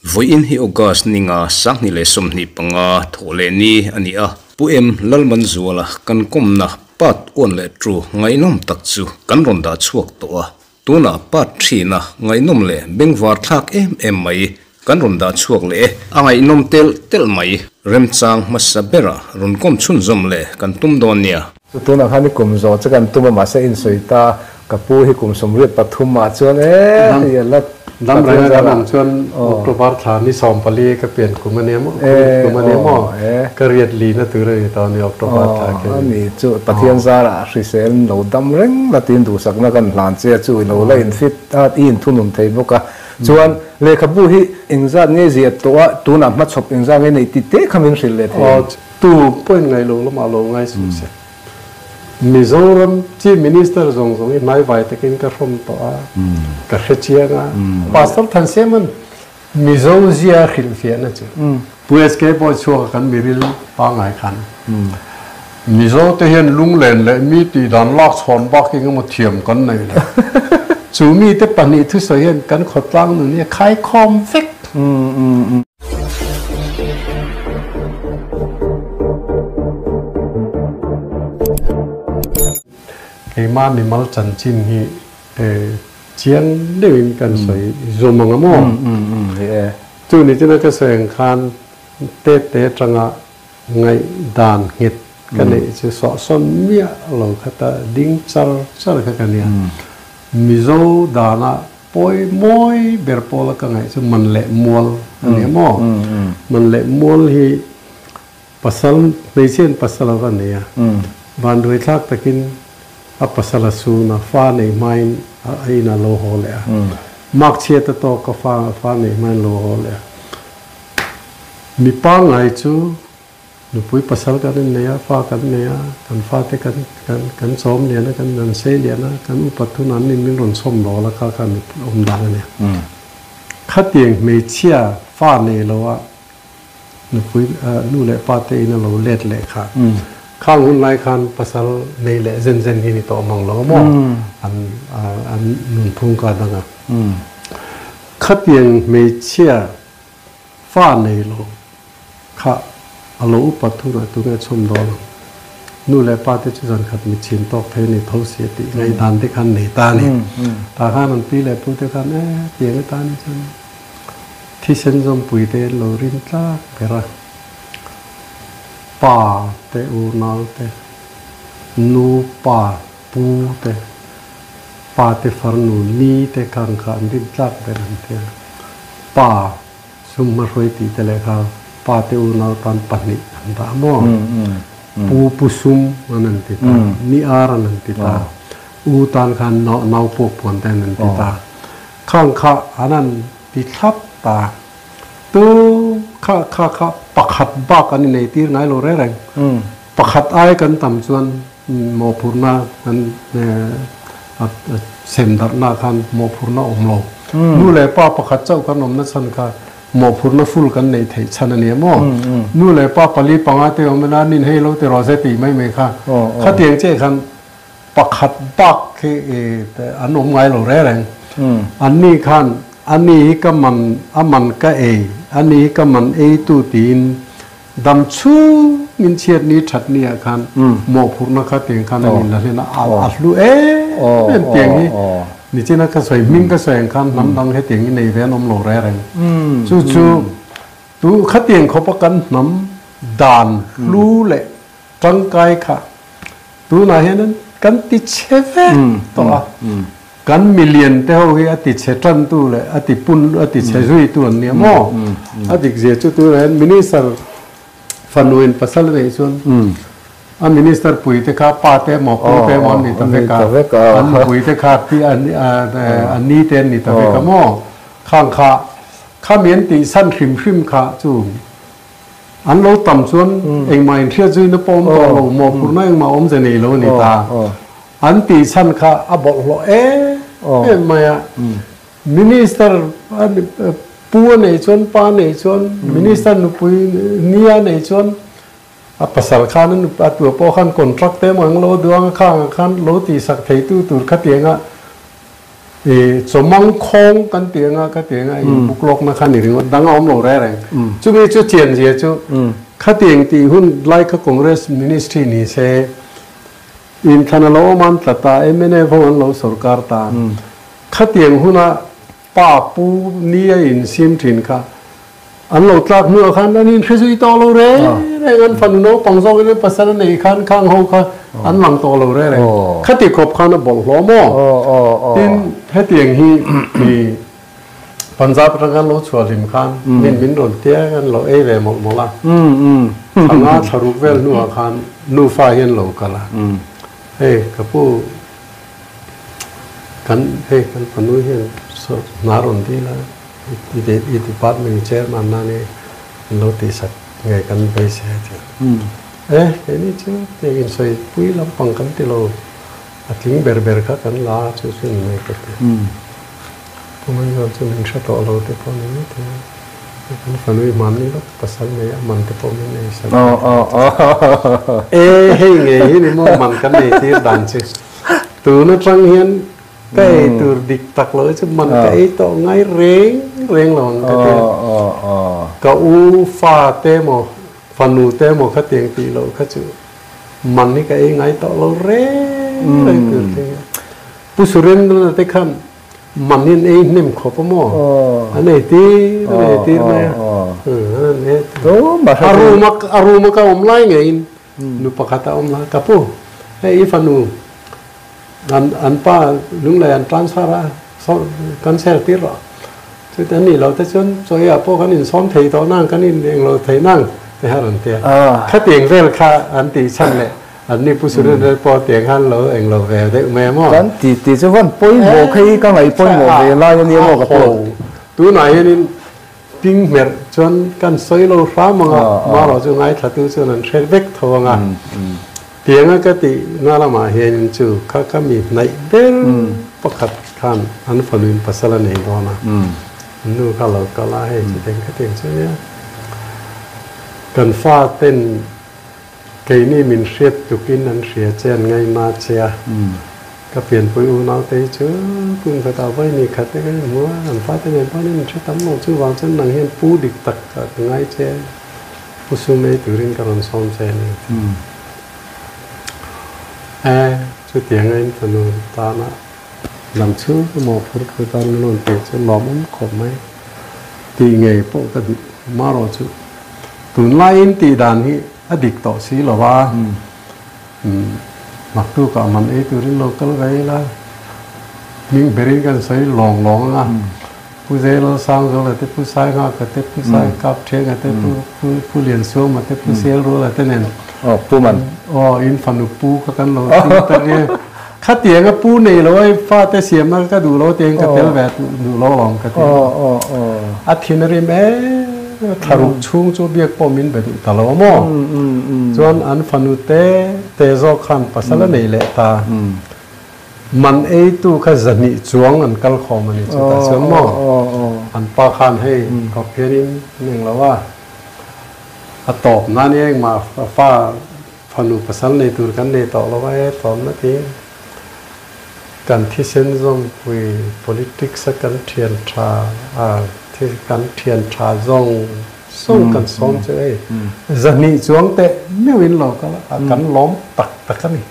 Vawiin hi August ninga 2025 Thawhlehni a ni a, Pu M Lalmanzuala kan kawmna part one leh two ngaihnawm tak chu kan rawn dah chhuak tawh a, tunah part three-na ngaihnawm leh bengvar thlak em em mai kan rawn dah chhuak leh e. A ngaihnawm telh telh mai, remchang hmasa berah rawn kawm chhunzawm leh kan tum dawn nia. Chu tunah khan i kum zawh chu kan tum a mahse insawi ta ka pu hi kum 83 ah chuan e hei a la Dam reng a kan awm chuan October thla ni 14 ka pian kum a nia maw kum a nia maw ka riat lina tur a ni tawh a ni October thla khi. Aw ani chu Pathian zarah hrisel in lo dam reng la tiin duhsakna kan hlan che a chu i lo la infit a i inthunun thei bawk a chuan lehkhabu hi engzat nge ziah tawh a tunah hmachhawp engzat nge neih tih te kha min hrilh leh thei ang. Tu pawhin ngaih lo lamah lo ngai suh se. Mizoram Chief Minister zawng zawng hi hmaivai takin ka hrawm tawh a, ka hre chiang a. Pastor Thanseman Mizo zia hrilhfiahna chu Pu SK pawh chhuak a kan miril pangngai khan Mizo te hian lunglen leh mi tih dan lak chhawn bak eng emaw thiam kan nei lo. Chu mite pahnih thusawi hian kan khawtlang nun hi a khaikhawm vek. Keimah mimal chanchin hi chiang deuhin kan sawi zawm ang a maw? Chu ni china ka sawi ang khan te te atanga ngaihdan nghet ka neih chu sawhsawn miah lo khata ding char char kha ka nia. Mizo dana Pawi mawi ber pawla ka ngaih chu man leh mual a ni a maw? Man leh mual hi pasal, hmeichhiain pasal a va nei a, vanduai thlak takin a pasal a sun a, fa nei hmain a inah lo haw leh a. Mark chhiat a tawk a, fa nei hmain lo haw leh a. Mipa ngai chu Nupui pasal kan innei a, fa kan nei a, kan fate kan kan kan chawm lian a, kan an sei lian a, kan upat hunah an nin min rawn chhawm lo la kha kha nupui awm dan a nia. Khatiang hmeichhia fa nei lo a nupui nu leh pa te in a lo let leh kha khang hun lai khan pasal nei leh zen zen hi ni tawh mang lo a maw an an nunphung ka dang a. Khatiang hmeichhia Fa nei lo kha a lo upat thunah tunge chhawm dawn ang? Nu leh pa te chu zan khat mit chhin tawk thei a ni tho si a tih ngaihdan te khan nei ta a ni. Tah khan an pi leh pu te khan e tiang atan hi chuan thisen zawmpui te an lo rin tlak ber a, pa te unau te, nu pa pu te, pa te farnu ni te khan kha an rin tlak ber an ti a. Pa sum hmahruai tih te leh kha pa te unau tan pahnih an dah maw? Pu pu sum an an ti ta, ni ar an an ti ta, u tan khan nau puak puan te an an ti ta. Khang kha an an ti thlap ta. Tu kha kha kha pakhat bak an inei tir ngai lo reng reng. Pakhat ai kan tam chuan mawhphurhna kan sem darhna khan mawhphurhna awm lo. Nu leh pa pakhat chauh kan awmna chhan kha mawhphurhna full kan neih theih chhan a ni a maw? Nu leh pa pali panga te awm ila nin hei lo ti rawh se tih mai mai kha khatiang chiah khan pakhat bak khi an awm ngai lo reng reng. Anni khan ani hi ka man a man ka ei ani hi ka man eitu tiin Dam chhung in chhiat ni that ni ah khan mawhphurhna kha tiang khan an in la hlen a, a hlu em em tiang hi nichina ka sawi hming ka sawi ang khan hnam dang hetiang hi nei ve an awm lo reng reng. Chu chu tu khatiang khawpa kan hnam dan hlu leh tangkai kha Tunah hian kan ti chhe vek tawh a, kan milian te ho hi a ti chhe tantu leh a ti pun a ti chhe zuitu an nia maw? A dik zia chu tunah hian minister fanuin pasal a neih chuan a minister pui te kha pa te emaw pu te emaw an ni ta vek a, an nupui te kha pi an ni te an ni ta vek a maw? Khang kha khami an tihsan hrim hrim kha chu An lo tam chuan engmah inhriat zuina pawh awm tawh lo, mawhphurhna engmah awm ze nei lo a ni ta. An tih chhan kha a bawlhhlawh em em mai a. Minister pu a neih chuan, pa a neih chuan, minister nupui ni a neih chuan a pasal khan a tua pawh khan contract te emaw englo duang a khangah khan lo tihsak theitu tur khatianga. I chawmang khawng kan ti anga ka ti anga inbuk lawkna kha ni ringawt dang a awm lo reng reng. Chumi chu chianzia chu khatiang tih hun lai kha Congress Ministry ni se inthlan a lo awm an tla ta, mnf ho an lo sorkar ta. Khatiang huna pa pu ni a insim thin kha An lo tlak hnuah khan an inhre zui tawh lo reng reng, an fanu naupang zawkin an pasal a neih khan khang ho kha an lang tawh lo reng reng. Khati khawp khan a bawlhhlawh maw? Tin, hetiang hi i Punjab atang khan lo chhuah hlim khan min min rawn tia khan lo ei ve mawlh mawlh a. Thla nga thla ruk vel hnuah khan nufa hian lo kal a, hei ka pu kan hei kan fanu hian hna rawn dil a, I department chairman nan i an lo tihsak nge kan beisei a ti a. E, keini chu tiang insawi pui lampang kan ti lo, a tling ber ber kha kan la a, chu chu ni mai ka ti. Pu Manzual chu min hre tawh lo te pawh ni mai thei a, kan fanu i hmanni lawk pasal nei a man te pawh min nei sak a ti. E, hei ngei hi ni maw man kan nei tir dan chu. Tun atang hian Ka ei tur dik tak lo hi chu man ka ei tawh ngai reng reng lo ang ka ti a. Ka u fa te emaw fanu te emaw khatiang tih loh kha chu man hi ka ei ngai tawh lo reng reng tur thing a. Pu Surendra te khan man hi an ei hnem khawp a maw? An ei tir an ei tir mai a. An ei tir. A room a a room a ka awm lai ngeiin nu pakhat a awm la, ka pu hei i fanu An an pa lunglei an transfer a, kan share tir rawh. Chuti an nih loh te chuan chawi ah pawh kan insawm thei tawh nang, kan in eng lo thei nang te kha rawn ti a. Khatiang vel kha an tih chhan leh an ni Pu Surendra pawh tiang khan lo eng lo ve deuh mai a maw? Kan ti ti chu van pawimawh kha hi ka ngaih pawimawh ve lai a nia maw ka pu? Tunah hianin ping hmerh chuan kan sawi lo hram ang a, marawh chu ngaithlatu chuan an hre vek tho ang a. Tianga ka tih na lamah hianin chu kha ka mi hnaih ber pakhat khan an fanuin pasal a nei dawn a, an nu kha lo kal a, hei chutiang khatiang chu nia. Kan fa ten keini min hriat tukin an hria che, an ngaihna che a, ka pianpui unau te hi chu kum khatah vawi ni khat te kan inhmu a, an fa te nen pawhin an inhre tam lo, chuvang chuan nang hian pu dik tak ka ngai che. Pu Sum ei turin ka rawn sawm che a ni a ti. E, chutianga in fanu tana lam chhung ka mawhphur thu tan min rawn pek chu lawmawm khawp mai tih ngei pawh ka duh. Marawh chu tunlaiin tih dan hi a dik tawh si lo va, naktukah man ei turin lo kal ve ila, hming berin kan sawi lawng lawng ang a. Pu Zeilosangzuala te, Pu Sainghaka te, Pu Saikapthenga te, Pu Pu Liansuama te, Pu Selruala te nen. Aw, Pu Man. Aw, in fanu pu kha kan lo ti ta nge. Khatianga pu nei lo ai fate siamna ka duh lo tiang ka tel ve duh lo alawm ka ti. Aw, aw, aw. A thin a rim em a, thlaruk chhung chu biak pawh min be duh ta lo a maw? Chuan an fanu te te zawk khan pasal a nei leh ta. Man eitu kha zahnih chuang an kal khawm a ni chutah chuan maw an pa khan hei kawp hianin an eng lo a, a tawp nan i engmah fa fanu pasal nei tur kan nei tawh lo a e tawpna tiin kan thisen zawmpui politics a kan thian tha a kan thian tha zawng zawng kan sawm chu hei zahnih chuang teh meuhin lo kal a kan lawm tak tak a ni.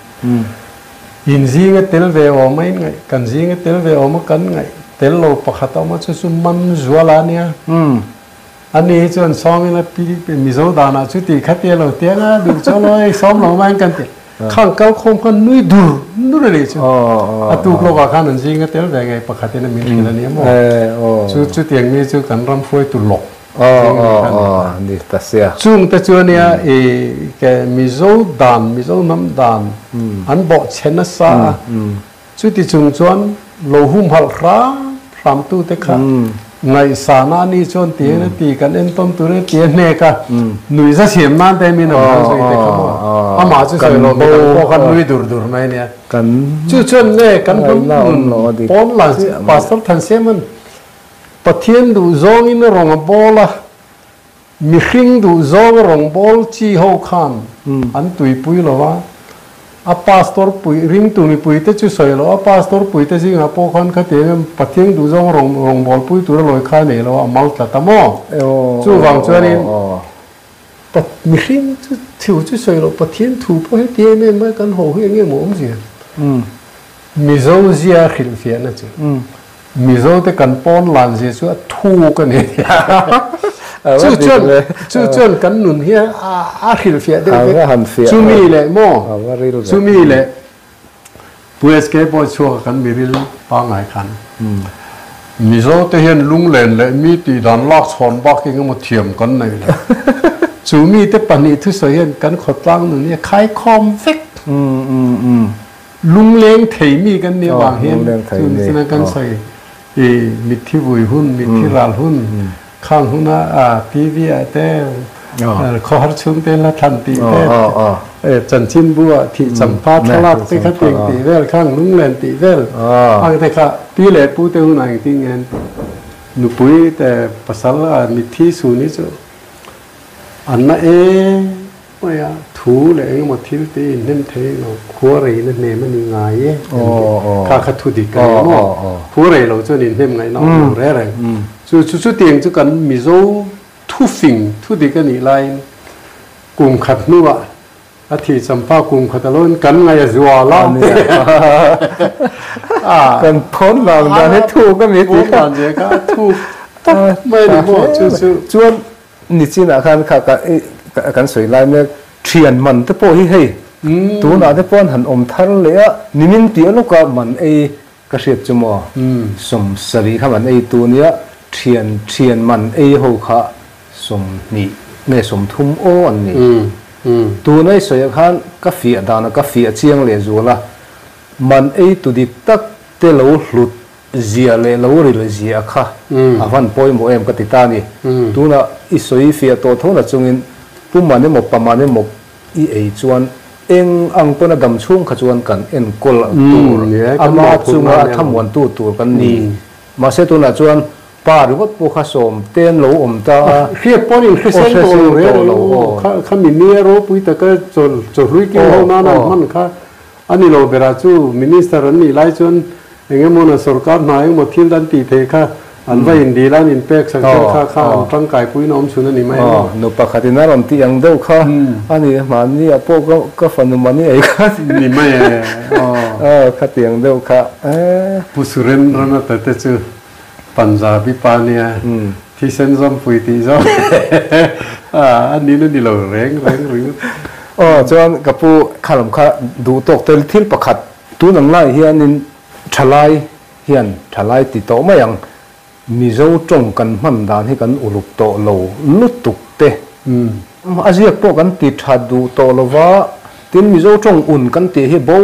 In zinga tel ve awm a in ngaih, kan zinga tel ve awm a kan ngaih tel lo pakhat a awm a, chu chu man zual a nia. Ani hi chuan sawngin a pi Mizo danah chu tih kha tia lo tiang a, duh chuan aw hei sawm lo mai kan ti. Khang kal khawm khan nui dur dur a nih chu. A tuk lawkah khan an zinga tel ve ngei pakhatin a min hrilh a nia maw. Chu chutiang mi chu kan ram hruaitu lawk. Ni ta sia. Chung te chu ania i ke Mizo dan, Mizo hnam dan an bawh chhe nasa a. Chuti chung chuan lo humhalh hram hram tu te kha ngaihsana ani chuan ti hian a ti kan entawn tur e ti a hnek a, nui za siam nan te min an han sawi te kha maw. Amah chu sawi lo midang pawh khan nui dur dur mai ania. Chu chuan nge kan hnam nun pawn lan Pastor Thansiaman Pathian duh zawngin rawng a bawl a, mihring duh zawnga rawng bawl chi ho khan an tuipui lo a, A pastor pui ringtu mipui te chu sawi loh a pastor pui te zingah pawh khan khatiang Pathian duhzawng rawng rawngbâwl pui tura lawi kha a nei lo a, a mal tlat a maw? Chuvang chuanin mihring chu thu chu sawi loh Pathian thu pawh heti em em mai kan haw hi eng nge maw awmzia? Mizo zia hrilhfiahna chu Mizo te kan pawn lan zia chu a thuk a ni. Chu chuan chu chuan kan nun hi a hrilhfiah deuh vek. Chumi leh maw? Chumi leh Pu SK Bawi chhuaka kan miril pangngai khan Mizo te hian lunglen leh mi tih dan lak chhawn bak eng emaw thiam kan nei lo. Chu mite pahnih thusawi hian kan khawtlang nun hi a khaikhawm vek. Lungleng thei mi kan nih avang hian chu ni chuan kan sawi i mitthi vui hun, mitthi ral hun khang huna TV ah te khawhar chhung te la thlan tih te chanchinbu ah thih champha thlalak te kha tiang tih vel khang lunglen tih vel ang te kha pi leh pu te hunah engtin nge an tih nupui te pasal mitthi sun hi chu an na em Hmaiah thu leh engemaw thil te inhnem thei lo, khua reina hnem a ni ngai e an ti. Kha kha thu dik a ni maw? Khua rei lo chuan inhnem ngaihna awm lo reng reng. Chu chu chutiang chu kan Mizo thufing thu dik a nih laiin kum khat hnuah a thih champha kum khat a lo in kan ngaih a zual a. Kan thawn vang dan hi thuk a ni tih kha. Thawn dan zia kha a thuk tak mai a ni maw? Chu chu. Chuan Nichinah khan kha kan sawi lai mek thian man te pawh hi hei tunah te pawh an han awm thar leh a, nimin piah lawka man ei ka hriat chu maw 70 kha man ei tu nia, thian thian man ei ho kha 20 nge 30 aw an ni. Tuna i sawiah khan ka fiah danah ka fiah chiang leh zual a, man ei tu dik tak te lo hlut Zia leh lo ril zia kha a van pawimawh em ka ti ta a ni. Tunah i sawi fiah tawh tho na chungin pu man emaw pa man emaw i ei chuan eng ang pawn a dam chhung kha chuan kan enkawl tur ama chunga a thamuantu tur kan ni. Mahse tunah chuan pa ringawt pawh kha sawm ten lo awm ta a. Hriat pawn in hrisel tawh lo reng reng aw. Kha mi nia ropui taka chawhlui kil ho nana an hman kha a ni lo berah chu minister an nih lai chuan Eng emaw na sorkar hna engemaw thil an tih theih kha an va indil a, an inpek sak zel kha kha an tangkaipui na awm chhun a ni mai emaw? Aw, nu pakhatin a rawn tih ang deuh kha a ni, mahni ah pawh ka ka fanu mahni ei kha ni mai e, aw. Aw, khatiang deuh kha e. Pu Surendra te te chu Punjabi pa nia, thisen zawmpui tih zawng a nin a ni lo reng reng ringawt. Aw, chuan ka pu khalam kha duh tawk tel thil pakhat Tun ang lai hianin thalai hian thalai ti tawh mai ang, Mizo tawng kan hman dan hi kan uluk tawh lo lutuk te. A ziak pawh kan ti tha duh tawh lo va, tin Mizo tawng un kan tih hi bo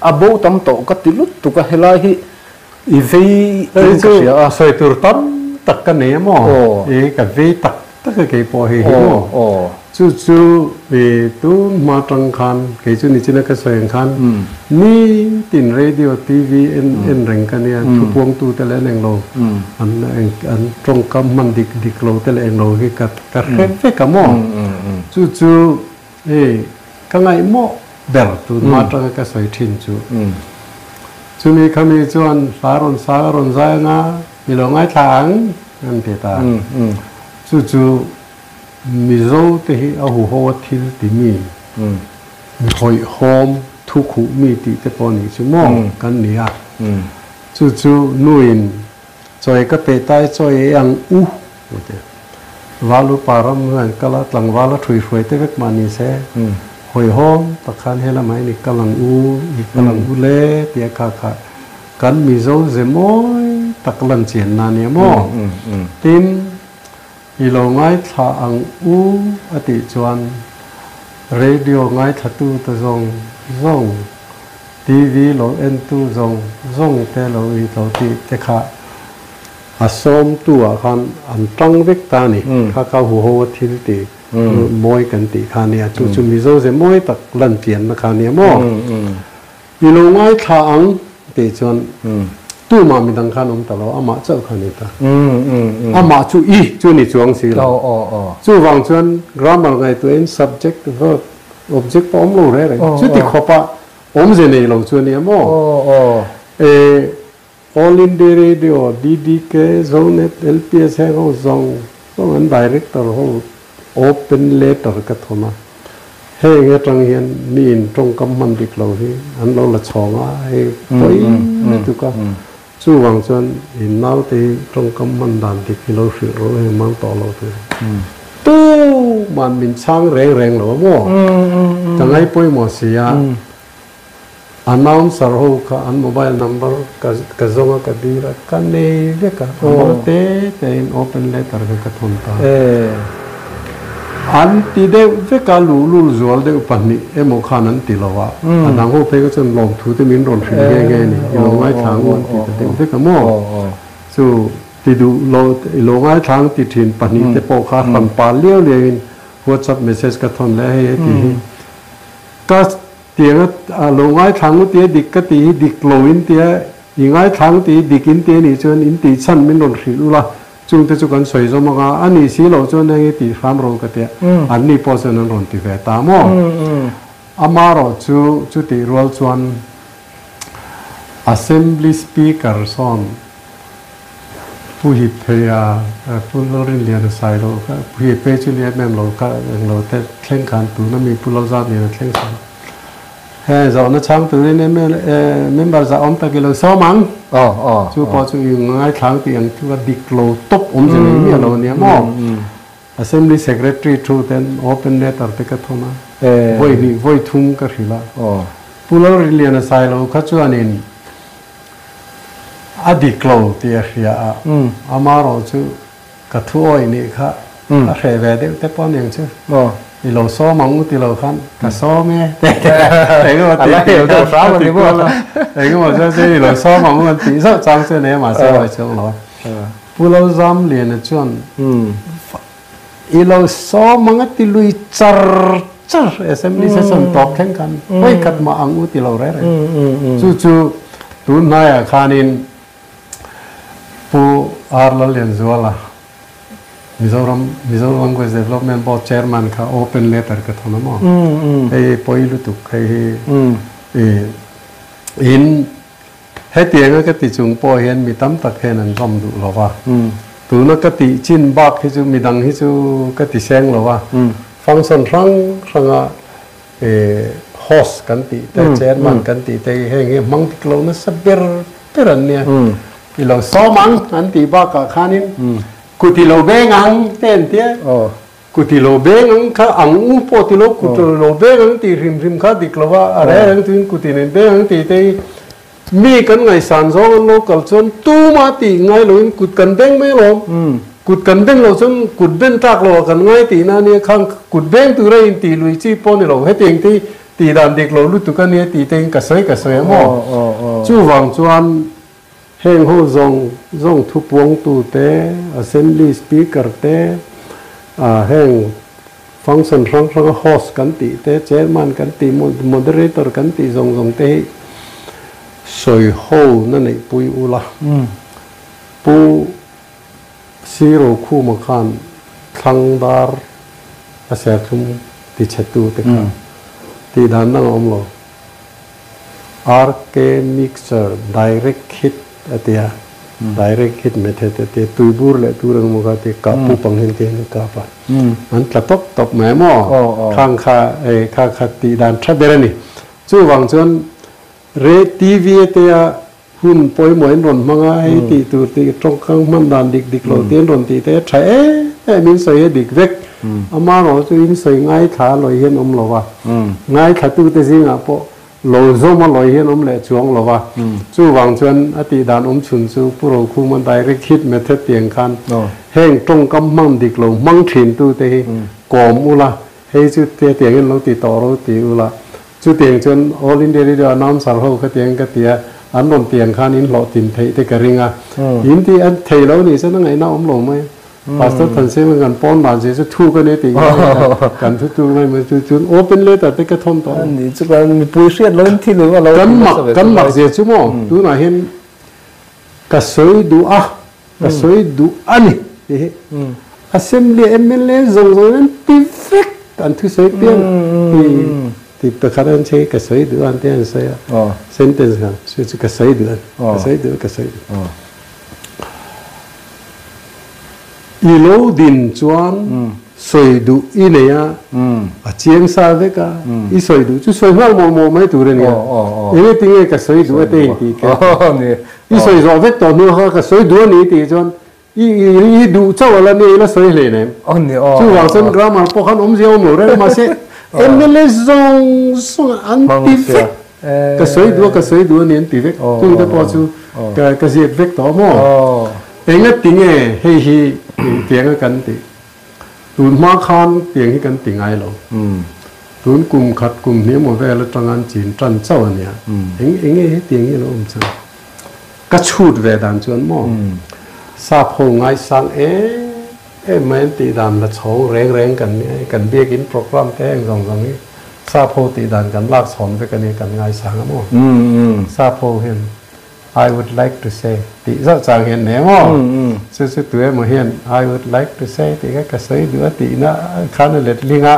a bo tam tawh ka ti lutuk a, helai hi i vei in ka hria a. Sawi tur tam tak ka nei a maw? E ka vei tak tak a kei pawh hei hi maw? Chu chu i tun hma tang khan kei chu nichina ka sawi ang khan nitin radio, TV en en reng ka nia, thupuangtu te leh an englo an an tawngkam hman dik dik lo te leh englo hi ka ka hre vek a maw? Chu chu hei ka ngaihmawh ber tun hma tanga ka sawi thin chu. Chumi khami chuan hla rawn sa a rawn zai anga i lo ngaithla ang an ti ta. Chu chu Mizo te hi a huho a thil ti mi, mi hawihhawm, thu khuh mi tih te pawh nih chu maw kan ni a. Chu chu nuin chawi ka pe tai chawi ei ang u ti. Val upa ram hian kal a, tlangval a thui hruai te vek mah ni se, hawihhawm tak khan he lamah hian i kal ang u, i kal ang u le tia kha kha kan Mizo ze mawi tak lan chian na nia maw? Tin, I lo ngaithla ang u a tih chuan radio ngaithlatu te zawng zawng, TV lo entu zawng zawng te lo i lo tih te kha a sawmtu ah khan an tang vek ta a ni. Kha kha huho a thil tih mawi kan tih kha a nia. Chu chu Mizo ze mawi tak lan chianna kha a nia maw? I lo ngaithla ang tih chuan tumah midang khan awm ta lo, amah chauh kha a ni ta. Amah chu i chu ni chuang si lo. Chuvang chuan grammar ngaihtuahin subject, verb, object pawh awm lo reng reng. Chuti khawpa Awmze nei lo chu a nia maw? E All India Radio, DDK, Zonet, LPS heng ho zawng zawng an director ho open letter ka thawn a. Heng atang hian mi in tawngkam hman dik lo hi an lo la chhawng a, hei pawi lutuk a. Chuvang chuan in naute hi tawngkam hman dan dik hi lo hrilh rawh heng mang tawh lo tur. Tuman min chhang reng reng lo a maw? Ka ngai pawimawh si a. Announcer ho kha an mobile number ka ka zawng a ka dil a, ka nei vek a, a mal te te in open letter kha ka thawn ta. An ti deuh vek a, luhlul zual deuh pahnih emaw khan an ti lo a, a dang ho phei kha chuan lawmthu te min rawn hrilh nghe nghe a ni, i lo ngaithla ang u an ti ta deuh vek a maw? Chu ti duh lo, i lo ngaithla ang ti thin pahnih te pawh kha hran pal liau liau in WhatsApp message ka thawn leh a hei heti hi ka Tianga a lo ngaithlang u tia dik ka tih hi dik lo in tia i ngaithlang tih hi dik in tia nih chuan in tih chhan min rawn hrilh ula chungte chu kan sawi zawm anga a nih si loh chuan eng i tih hram rawh ka tia an ni pawh chuan an rawn ti ve ta maw? Amarawh chu chutih rual chuan Assembly Speaker sawn Pu Hipheia, Pu Lalrinliana Sailo kha, Pu Hiphei chu ni em em lo kha englo te thleng khan tuna mi Pu Lalzamliana thleng sawn he zawhna chhang turin mla member zah awm tak i lo sawm ang. Chu pawh chu i ngaithlang tih ang chu a dik lo tawp awmze nei miah lo ania maw? Assembly Secretary thu ten open letter te ka thawn a, vawi hnih vawi thum ka hrilh a. Pu Lalrinliana Sailo kha chuanin A dik lo tih a hria a, amarawh chu ka thu awih nih kha a hreh ve deuh te pawh aniang chu. I lo sawm ang u ti lo khan ka sawm e te engemaw tih tih kha a ti kual a, engemaw chuan chu i lo sawm ang u an tih zauh chang chu a nei a mahse a awih chuang lo a. Pu Lalzamliana chuan I lo sawm ang a ti lui char char assembly session tawp thleng khan hawi khat mah ang u ti lo reng reng. Chu chu tun hnaiah khanin Pu R Lallianzuala Mizoram Mizo Language Development Board Chairman kha open letter ka thawn a maw? Hei pawi lutuk hei hi in Hetianga ka ti chung pawh hian mi tam tak hian an zawm duh lo va. Tuna ka tih chin bak hi chu mi dang hi chu ka ti seng lo va. Function hrang hranga host kan tih te, chairman kan tih te hi heng hi hmang dik lo nasa ber ber an nia. I lo sawm ang an tih bakah khanin kut i lo beng ang te an tia. Kut i lo beng ang kha ang u pawh ti lo, kut i lo beng ang tih hrim hrim kha dik lo a, a reng reng tuin kut in in beng ang tih te hi mi kan ngaihsan zawng an lo kal chuan tumah tih ngai loin kut kan beng mai alawm. Kut kan beng lo chuan kut ben tlak lo ah kan ngai tihna a nia, khang kut beng tura in tih lui chi pawh a ni lo, hetiang te hi tih dan dik lo lutuk a nia tih te in ka sawi ka sawi a maw? Chuvang chuan Heng ho zawng zawng thupuangtu te, Assembly Speaker te, heng function hrang hranga host kan tih te, chairman kan tih, moderator kan tih zawng zawng te hi sawi ho na neihpui ula. Pu Siro Khuma khan thlang dar a serthlum tichhetu te kha tihdan dang a awm lo. RK mixer direct hit a ti a, direct hit method a ti a, tuibur leh tur engemaw kha a ti a, kah pup ang hian tihian a kap a, an tla tawp tawp mai maw? Khang kha ei kha kha tih dan tha ber a ni. Chuvang chuan re TV a tia hun pawimawh in rawn hmang a, hei tih tur tih tawngkang hman dan dik dik lo te an rawn tih te a tha em em in sawi a dik vek. Amaherawh chu in sawi ngaithla a lawi hian awm lo va, ngaithlatute zingah pawh lo zawm a lawi hian awm leh chuang lo va. Chuvang chuan a tih dan awm chhun chu Pu Rokhuma direct hit method tiang khan heng tawngkam hman dik lo hmang thintute hi kawm ula, hei chu tiangin lo ti tawh ro ti ula, Chutiang chuan All India Radio announcer ho kha tiang ka ti a, an rawn tiang khan in hlawhtlin theih te ka ring a. In tih a thei lo nih chuan a ngaihna awm lo mai. Pastor Thanseng kan pawn dan zia chu thu ka nia tih ka hria a, kan thu tur mai mai chu chuan open letter te ka thawn tawh. Ani chu kan mipui hriat lo in thil a lo Kan mak kan mak zia chu maw tunah hian ka sawi duh a, ka sawi duh a ni tih hi Assembly MLA zawng zawng in an ti vek an thusawi piang tih. Ti pakhat an che ka sawi duh an ti an sawi a. Sentence kha chu chu ka sawi duh an ka sawi duh ka sawi duh. I lo din chuan sawi duh i nei a, a chiang sa vek a, i sawi duh chu sawi nghal mawh mawh mai tur a nia. Enge tinge ka sawi duh a te in tih kher. I sawi zawh vek tawh hnu kha ka sawi duh a ni tih chuan I duh chauh ala nia ila sawi hle nem. Chuvang chuan grammar pawh khan awmzia awm lo reng mahse MLA zawng zawng an ti vek. Ka sawi duh a ka sawi duh a ni an ti vek. Chungte pawh chu ka ziak vek tawh maw. Enga tinge hei hi tiang a kan tih. Tun hma khan tiang hi kan ti ngai lo. Tun kum khat kum hnih emaw vel atanga an chin tan chauh a nia. Eng enge hetiang hi a lo awm chang. Ka chhut ve dan chuan maw sap ho ngaisang em em mai an tih dan la chhawng reng reng kan nia kan biakin program te heng zawng zawng hi sap ho tih dan kan lak chhawn vek a nia kan ngaisang a maw sap ho hian I would like to say tih zauh chang hian nia maw chu chu tu emaw hian I would like to say tih kha ka sawi duh a tihna khan a let ling a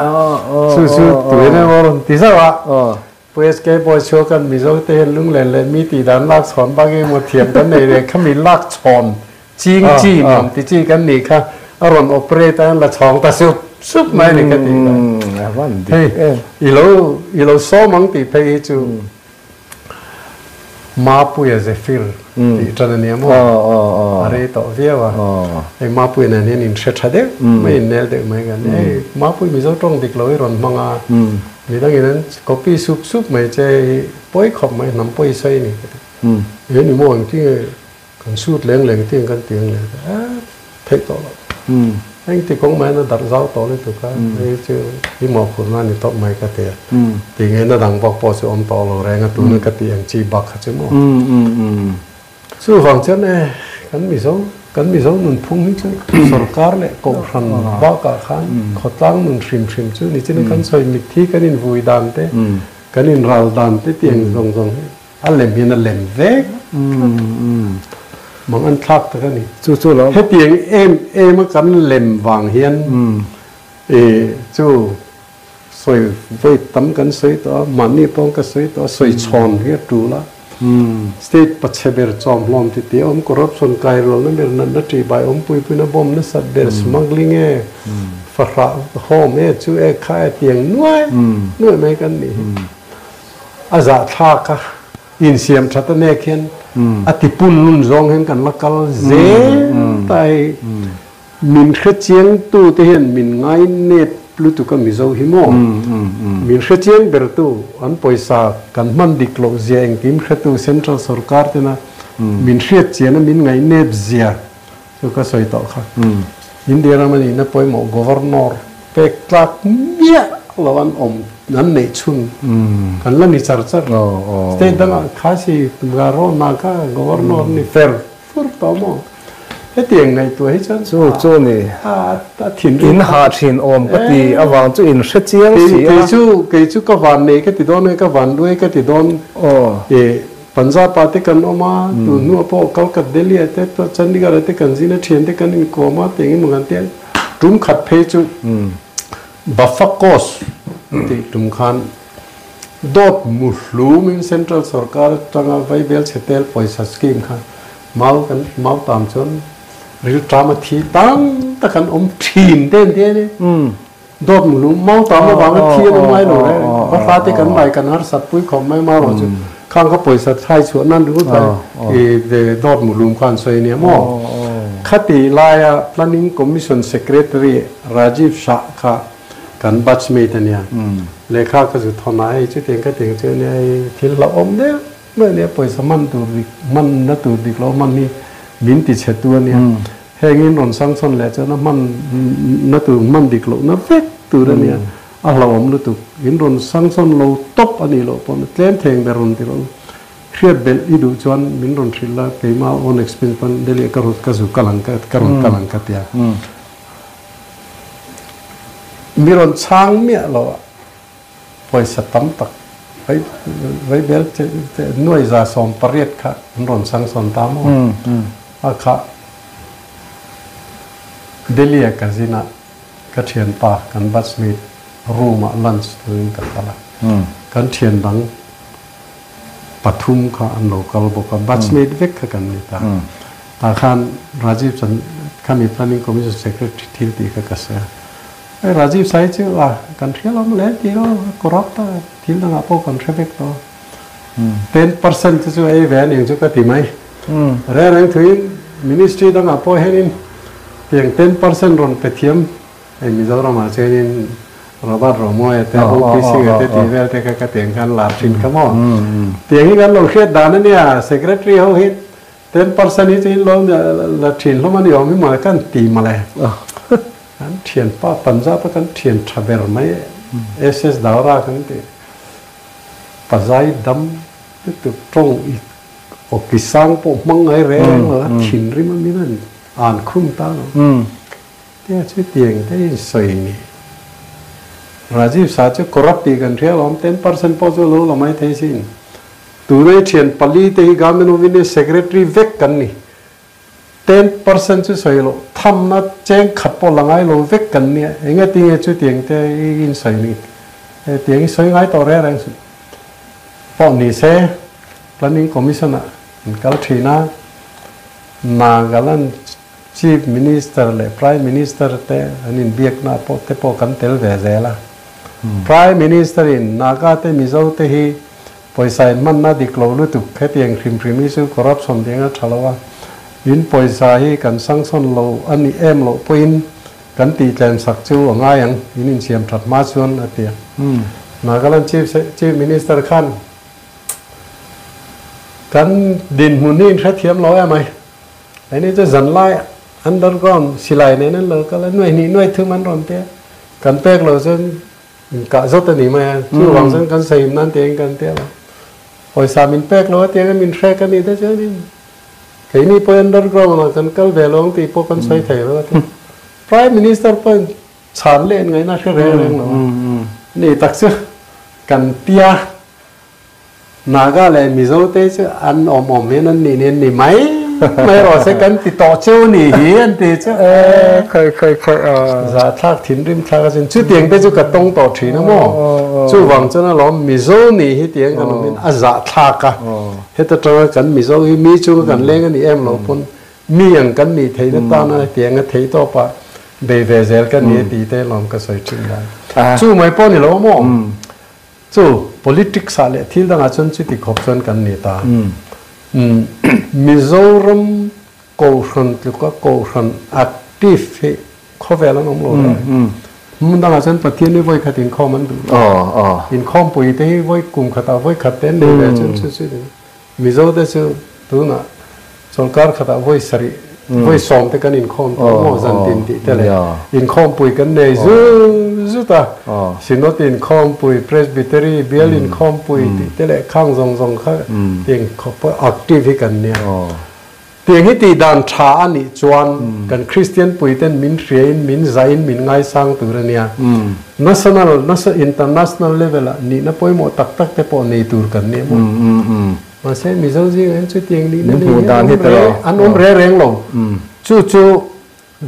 chu chu tu emaw rawn ti zauh a. Pu SK Bawi chhuak kan Mizo te hian lunglen leh mi tih dan lak chhawn bak emaw thiam kan nei leh khami lak chhawn ching chi nuam ti chi kan nih kha a rawn operate a la chhawng ta sup sup mai ni ka tih kha. Hei i lo i lo sawm ang tih phei hi chu Mapuia Zephyr tih tan a nia maw a rei tawh viau a hei Mapuia nen hian inhre tha deuh mai innel deuh mai kan ni hei Mapui Mizo tawng dik lo hi rawn hmang a. Midangin an copy sup sup mai che hi pawi khawp mai hnam pawi sawi ni ka ti. He ni maw engtin nge kan sut leng leng tiang kan ti ang le a theih tawh lo. Engti kawng mai na darh zau tawh lutuk a hei chu i mawhphurhna ni tawp mai ka ti a. Ti nge na dang bawk pawh chu awm tawh lo reng a tuna ka tih ang chi bak kha chu maw. Chuvang chuan e, kan Mizo, kan Mizo nunphung hi chu sorkar leh kohhran bakah khan khawtlang nun hrim hrim chu ni chin kan sawi mitthi kan invui dan te, kan inral dan te tih ang zawng zawng hi a lem hian a lem vek mang an thlak tak a ni. Chu chu lo. Hetiang em em a kan lem vang hian e chu Sawi vawi tam kan sawi tawh a, mahni pawng ka sawi tawh a, sawi chhawn hi a tul a. State pachhe ber chawmhlawm ti tih a awm, corruption kai rualna ber, natna ṭih bai awm puipuina bomb nasat ber, smuggling e, fahrah home e, chu e, kha e tiang nuai nuai mai kan nih hi. A zahthlak a, insiam that a nek hian a tipun nun zawng hian kan la kal zel ta hei. Min hrechiangtu te hian min ngai nep lutuk a Mizo hi maw? Min hrechiang bertu an pawisa kan hman dik loh zia engkim hretu Central Sorkar tena min hriatchian a min ngaih nep zia chu ka sawi tawh kha. India ram a nihna pawimawh Governor pek tlak miah lo an awm an neih chhun kan la ni char char. State dangah Khasi, Garo, Naga Governor ni fer fur tawh maw? Hetiang ngaihtuah hi chuan Chu chu ni. A thinrim In hah thin awm ka ti avang chu in hre chiang si a. Kei chu kei chu ka van nei ka ti dawn nge ka van luai ka ti dawn. E Punjab ah te kan awm a, tun hnuah pawh Kolkata Delhi ah te Chandigarh ah te kan zin a thian te kan inkawm a tiang emaw kan ti a. Tum khat phei chu Bafakos tih tum khan dawt mu hlumin Central sorkar atanga Vaibel chhetel pawisa scheme kha Mau kan mau tam chuan rilṭam a thi tam tak an awm ṭhin te an ti a ni. Dawt mulu mau tam avanga thi an awm ngai lo reng reng. Va hla te kan mai kan harsat pui khawp mai mau erawh chu khang kha pawisa thlai chhuah nan ringawt kha i dawt mulum kha an sawi a nia maw. Khati laia Planning Commission Secretary Rajiv Shah kha kan batchmate a nia. Lehkha ka zu thawn a hei chutiang ka tiang chu a nia hei thil hlauhawm deuh. Hmeh leh pawisa hman tur dik, hmanna tur dik lo hman hi min ti chhe tu a nia. Heng in rawn sanction leh chuan a hman na tur hman dik lohna vek tur a nia. A hlauhawm lutuk. In rawn sanction lo tawp a nih loh pawn tlem theng ber rawn ti rawh u. Hriat belh i duh chuan min rawn hrilh la, keimah own expense pawn Delhi ah ka rawn ka zu kal ang ka rawn kal ang ka ti a. Mi rawn chhang miah lo a. Pawisa tam tak vaibel nuai 180 kha an rawn changsawn ta maw? A kha Delhi-a ka zin a, ka thianpa kan batchmate room-ah lunch turin ka kal a. Kan thian dang pathum kha an lo kal bawk a, batchmate vek kha kan ni ta. Tah khan Rajiv chan khami Planning Commission Secretary thil tih kha ka sawi a. Hei Rajiv Sai chu a kan hria lo maw le ti lo, a corrupt a, thil dangah pawh kan hre vek tawh. 10% te chu ei ve a ning chu ka ti mai. Reng reng thuin Ministry dangah pawh hianin tiang 10% rawn pe thiam Hei Mizoramah chuanin Robert Romawia te, OP Singh-a te tih vel te kha ka tiang khan lar thin kha maw? Tiang hi kan lo hriat dan a nia, Secretary ho hi 10% hi chu in lo la thin hlawm a ni awm hi mawle kan ti mawle. Kan thianpa Punjab-a kan thian tha ber mai SS Dawra kan ti. Pazai dam lutuk tawng i awki sang pawh hmang ngai reng reng lo a, thinrim a min an khum ta lo. Tia chu tiang te in sawi ni. Rajiv Shah chu corrupt tih kan hria alawm, 10% pawh chu a lo la mai thei sin. Tunai thian pali te hi Government of India Secretary vek kan ni. 10% chu sawi loh, thamna cheng khat pawh la ngai lo vek kan nia. Enge tinge chu tiang te in sawi ni? Tiang i sawi ngai tawh reng reng suh. Pawh ni se, Planning Commission ah an kal thin a, Nagaland Chief Minister leh Prime Minister te an inbiakna pawh te pawh kan tel ve zel a. Prime Minister in Naga te Mizo te hi pawisa in hmanna dik lo lutuk hetiang hrim hrim hi chu corruption ding a tha lo a, in pawisa hi kan sanction lo a nih em loh pawhin kan tih tlem sak chu a ngai ang, in insiam that hma chuan a ti a. Nagaland Chief Minister khan kan dinhmun hi in hrethiam lo em ai. Hei chu zanlai underground silai nen an lo kal a, nuai hnih nuai thum an rawn tia, kan pek lo chuan inkah zawt a ni mai a, chu vang chuan kan sahim nan tiin kan tia lo. Pawisa min pek lo a tiang a min hrek a nih te chuanin keini pawh underground ah kan kal ve lo ang tih pawh kan sawi thei lo a tia. Prime Minister pawhin chhan leh ngaihna hre reng reng lo a ni tak chu kan tia. Naga leh Mizo te chu an awm awm hian an nih nen ni mai mai rawh se kan ti tawh cheu ni hi an ti chu e Khai khai khai a. Zahthlak thinrim thlak a sin chutiang te chu ka tawng tawh thin a maw chuvang chuan alawm Mizo nih hi tiang kan awm in a zahthlak a heta tanga kan Mizo hi mi chunga kan leng a nih em lo pawn mi ang kan nih theihna tana tiang a theih tawp a bei ve zel ka ni tih te lawm ka sawi thin lai chu mai pawh ni lo maw. Chu politics ah leh thil dangah chuan chuti khawp chuan kan ni ta. Mizoram Kohhran tluka Kohhran active hi khawvel an awm lo le. Hmun dangah chuan Pathian hi vawi khat inkhawm an duh lo. Inkhawmpui te hi vawi kum khatah vawi khat te an nei ve chuan chu chu Mizo te chu tunah chawlhkar khatah vawi sarih, vawi sawm te kan inkhawm tawh maw zan tin tih te leh inkhawmpui kan nei zut zut a, Synod inkhawmpui, Presbytery bial inkhawmpui tih te leh khang zawng zawng kha tiang khawp active hi kan nia. Tiang hi tih dan tha a nih chuan kan Kristian puiten min hriain, min zahin, min ngaisang tur a nia. National, international level ah nihna pawimawh tak tak te pawh nei tur kan ni maw? Mahse Mizo zingah hian chutiang nihna nei hi an awm re reng lo. Chu chu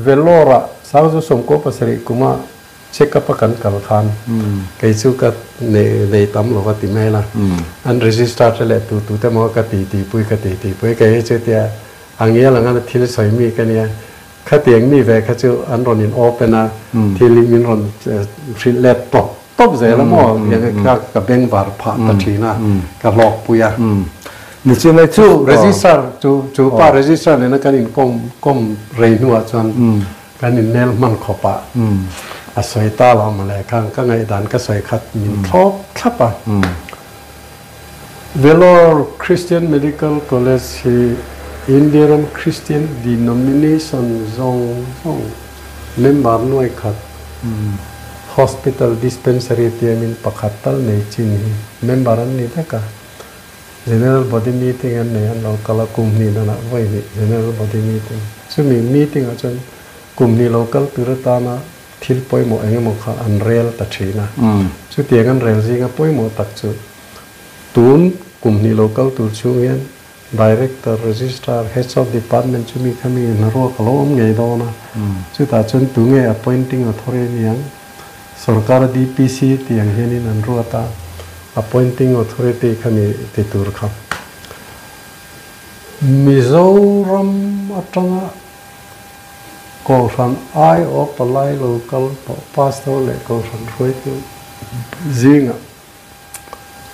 Vellore ah Sangzu sawmkaw pasarih kuma check up a kan kal khan kei chu ka nei tam lo va ti mai la. An register te leh tu tu te maw ka ti ti pui ka ti ti pui kei hi chu tia a ngial anga thil sawi mi ka nia. Khatiang mi ve kha chu an rawn in open a, thil hi min rawn hrilh let tawp tawp zel a maw? Ka ka beng var phah ta thin a, ka hlawk pui a. Nichinai chu register chu chu pa register nena kan in kawm kawm rei hnuah chuan kan in nel hman khawp a, a sawi ta lo mawle khang ka ngaihdan ka sawi khat min thlawp thlap a. Vellore Christian Medical College hi India ram Christian denomination zawng zawng member nuai khat hospital dispensary tiamin pakhat tal nei chin hi member an ni vek a. General Body Meeting an nei an lo kal a, kum hnih danah vawi hnih General Body Meeting. Chumi meeting ah chuan kum hnih lo kal tur atana thil pawimawh eng emaw kha an rel ta thin a. Chutiang an rel zinga pawimawh tak chu Tun kum hnih lo kal tur chhung hian Director, Registrar, Heads of Department chu mi kha mi hnaruak a lo awm ngei dawn a. Chutah chuan tunge appointing authority aniang? Sorkara DPC tih ang hianin an ruat a. Appointing authority kha ni ti tur kha. Mizoram atanga Kohhran aiawh palai lo kal tawh Pastor leh Kohhran hruaitu zingah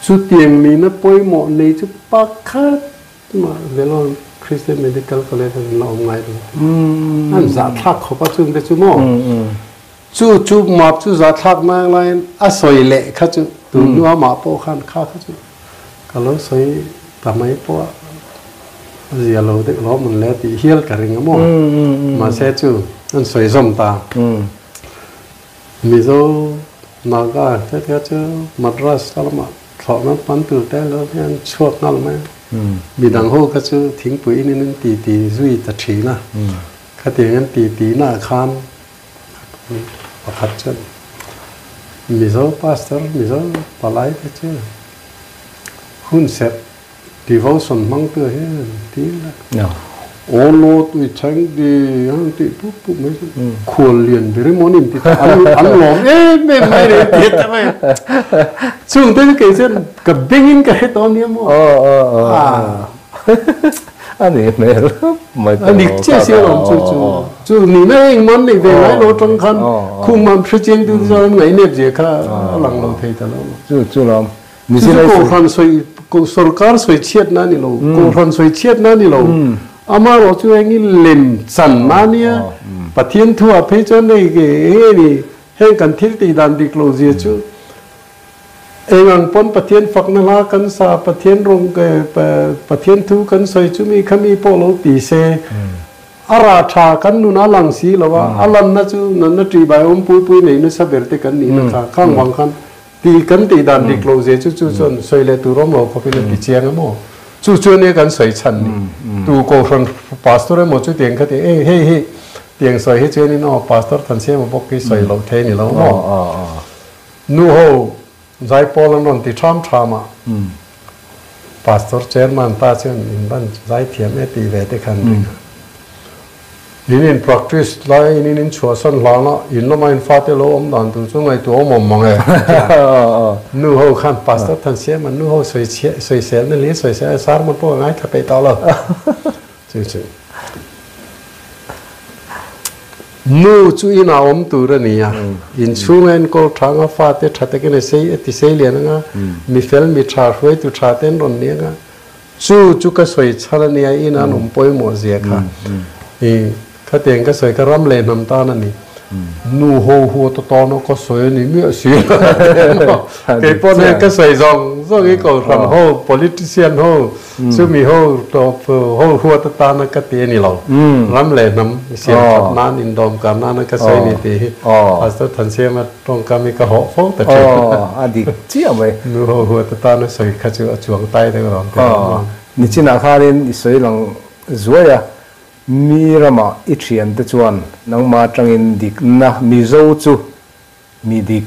chutiang nihna pawimawh nei chu pakhat mah Vellore Christian Medical College ah la awm ngai lo. An zahthlak khawp a chungte chu maw? Chu chu map chu zahthlak nang laiin a sawi leh kha chu tun hnu amah pawh khan kha kha chu ka lo sawi ta mai pawh a zia lo deuh lo mun le tih hial ka ring a maw? Mahse chu an sawi zawm ta. Mizo Naga te kha chu Madras lamah thlawhna hman tur te lo hian chhuak nghal mai a. Midang ho kha chu thingpui in in ti ti zui ta thin a. Khatiang an ti ti naah khan Pakhat chuan Mizo pastor, Mizo palai te chu hunserh devotion hmangtu hian ti ila Aw Lord we thank thee an tih pup pup mai chu khual lian ber emaw an inti ta an lawm em em mai ni ti ta mai a. Chung te chu kei chuan ka bengin ka hre tawh ania maw. A nih hmel mai A dik chiah si alawm chu chu chu nihna engmah nei ve ngai lo atang khan khum a hre chiang tu te chuan an ngaihnep zia kha a lang lo thei ta lo. Chu chu lawm chu chu kohhran sawi sorkar sawi chhiatna a ni lo kohhran sawi chhiatna a ni lo amaherawh chu eng i lem channa a nia Pathian thu ah phei chuan hei enge ni heng kan thil tih dan dik lo zia chu Eng ang pawn Pathian fakna hla kan sa, Pathian rawng Pathian thu kan sawi chu mi kha mi pawh lo ti se, a rah tha kan nun a lang si lo a, a lanna chu nanna ṭih bai awm pui pui nei nasa ber te kan nihna kha khang vang khan ti kan tih dan dik lo zia chu chu chuan sawi leh tur awm lo khawpin a ti chiang em aw. Chu chu ania kan sawi chhan ni. Tu Kohhran Pastor emaw chu tiang kha ti e hei hi tiang sawi hi chuanin aw Pastor Thansiama bawk hi sawi loh thei a ni lo maw. Nu ho zaipawl an rawn ti ṭham ṭham a, Pastor Chairman pa chuan in ban zaithiam e tih ve te khan ring a. In in practice lai in in chhuahsan hlan a, in lama in fate lo awm dan tur chu ngaihtuah awm awm mang e. Nu ho khan Pastor Thansiama nu ho sawisel na hlir sawisel a, sermon pawh a ngaithla peih tawh lo. Chu chu. Nu chu inah awm tur a ni a, inchhunga enkawl tha anga fate tha takin a sei a ti sei lian anga, mi fel mi tha hruaitu tha te an rawn ni anga, chu chu ka sawi chhan a nia ina an awm pawimawh zia kha i khatiang ka sawi kha ram leh hnam tan a ni. Nu ho hu ta tana ka sawi a ni miah si lo kei pawh hei ka sawi zawng zawng i kohhran ho politician ho Chumi ho tawp ho huat atana ka ti a ni lo. Ram leh hnam siam that nan indawm kar nana ka sawi ni tih hi Pastor Thansiama tawngkam hi ka hawh fo ta thin. A dik chiah mai. Nu ho huat atana sawi kha chu a chuang tai deuh rawng te rawng maw. Nichinah khanin i sawi lang zuai a, mi ramah i thiante chuan nangmah atangin dikna Mizo chu Mi dik,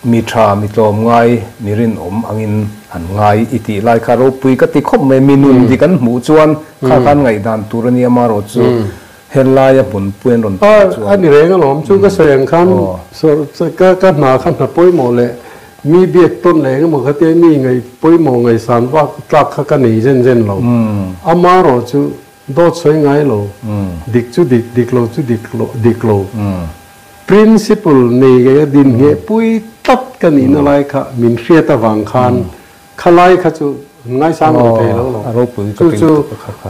mi tha, mi tlawmngai, mi rinawm angin an ngai i tih lai kha ropui ka ti khawp mai. Mi nun dik an hmuh chuan kha khan ngaihdan tur a nia amarawh chu helaia hmunpui an rawn tih chuan. A ni reng alawm chu ka sawi ang khan ka hna kha hna pawimawh leh mi biak tawn leh engemaw kha tia mi ngaih pawimawh ngaihsan vak tlak kha ka nei zen zen lo. Amarawh chu dawt sawi ngai lo, dik chu dik, dik lo chu dik lo, dik lo. Principle nei ngei a din ngheh pui tlat ka nihna lai kha min hriat avang khan kha lai kha chu an ngaisang lo thei lo lo. Chu chu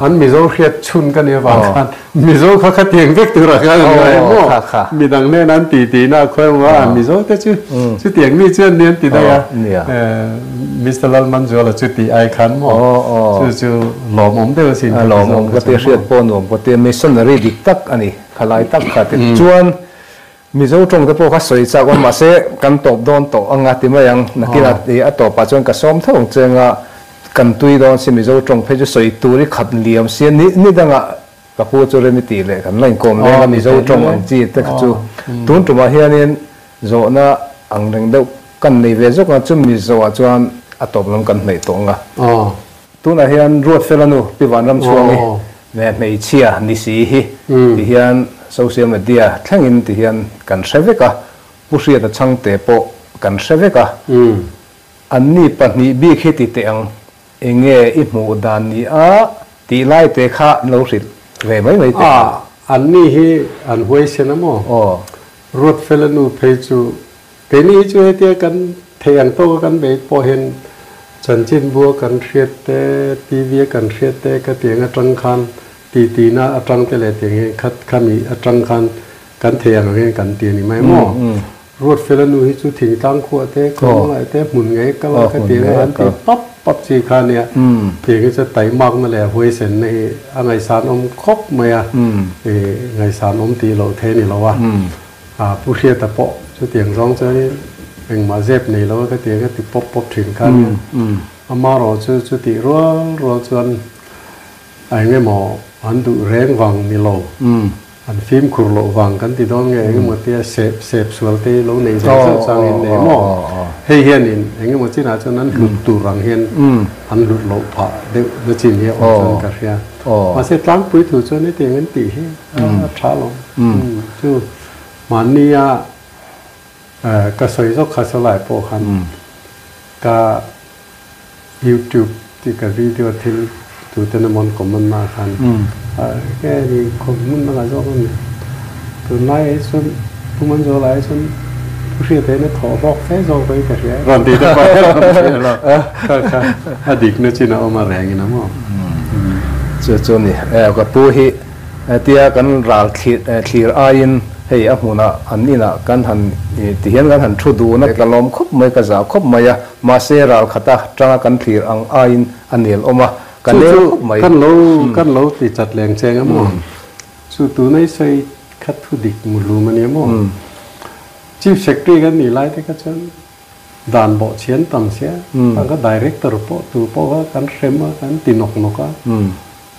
an Mizo hriat chhun ka nih avang khan Mizo kha khatiang vek turah khan an ngai maw? Midang hnenah an ti tihna a khawi maw? A Mizo te chu chutiang mi chuan ni an ti daih a. Mister Lalmanzuala chu tih ai khan maw? Chu chu lawmawm deuh asin ka ti zawk. Lawmawm ka ti hriat pawh nuam ka ti a, missionary dik tak a ni. Khalai tak kha ti chuan Mizo tawng te pawh kha sawi chak awm mahse kan tawp dawn tawh anga ti mai ang. Nakinah i a tawpah chuan ka sawm tho ang che anga kan tui dawn si Mizo tawng phei chu sawi tur i khat liam si a ni ni dangah ka pu chu rem i tih leh kan la inkawm leng a Mizo tawng ang chi te kha chu tun tumah hianin zawhna ang reng deuh kan nei ve zawk ang chu Mizo ah chuan a tawp lam kan hnaih tawh anga. Tunah hian Ruatfela nu Pi Vanramchhuangi leh hmeichhia ni si hi ti hian social media thlengin ti hian kan hre vek a, Pu Hriata Chhangte pawh kan hre vek a. Anni pahnih bik hi ti teh ang, enge i hmuh dan ni a tih lai te kha lo hrilh ve mai mai teh ang. A, anni hi an huaisen a maw? Aw. Ruatfela nu phei chu keini hi chu hetia kan theih ang tawka kan beih pawh hian chanchinbua kan hriat te, TV a kan hriat te ka tiang atang khan titi-na atang te leh tiang hian khat khami atang khan kan theih ang ang hian kan ti a ni mai maw? Ruatfela nu hi chu thingtlang khuah te, kawng te, hmun ngei kal a ka ti anga an ti pap pap chi kha nia. Tiang hi chu taimakna leh huaisenna hi a ngaihsan awm khawp mai a, ngaihsan awm tih loh thei a ni lo a. Pu Hriata pawh chutiang zawng chuanin engmah zep nei lo a ka ti anga ti pawp pawp thin kha nia. Amaherawh chu chutih rual rual chuan a engemaw an duh reng vang ni lo. An fimkhur loh vang kan ti dawn nge engemaw tia sep sep sual te hi lo nei ve zauh chang in nei maw? Hei hianin engemaw chinah chuan an hlut tur ang hian an hlut loh phah deuh na chin hi a awm chuan ka hria. Mahse tlangpui thu chuan hetiang an tih hi a tha lo. Chu mahnia ka sawi zawk kha sawlai pawh khan ka YouTube tih ka video thil tuten emaw an comment na khan nge ni khaw hmun dangah zawk a ni. Tunlai ah hi chuan Pu Manzuala hi chuan Pu Hriata hian a thawh hlawk fe zawk pawhin ka hria rawn tih te pawh hian rawn hria lo kha kha a dikna chin a awm a rengin a maw. Chu chu ni ka pu hi Tia kan ral thlir aiin hei a hmunah an inah kan han ti hian kan han thu dun a, ka lawm khawp mai, ka zah khawp mai a, mahse ral khata tanga kan thlir ang aiin a nel awm a, ka Chu nel chu khawp mai. kan lo kan lo ti chat leng cheng a maw? Chu tuna i sawi kha thu dik muhlum a nia maw? Chief Secretary kan nih lai te kha chuan Dan bawhchhian tam sia, a ka director pawh tu pawh kha kan hrem a, kan ti nawk nawk a,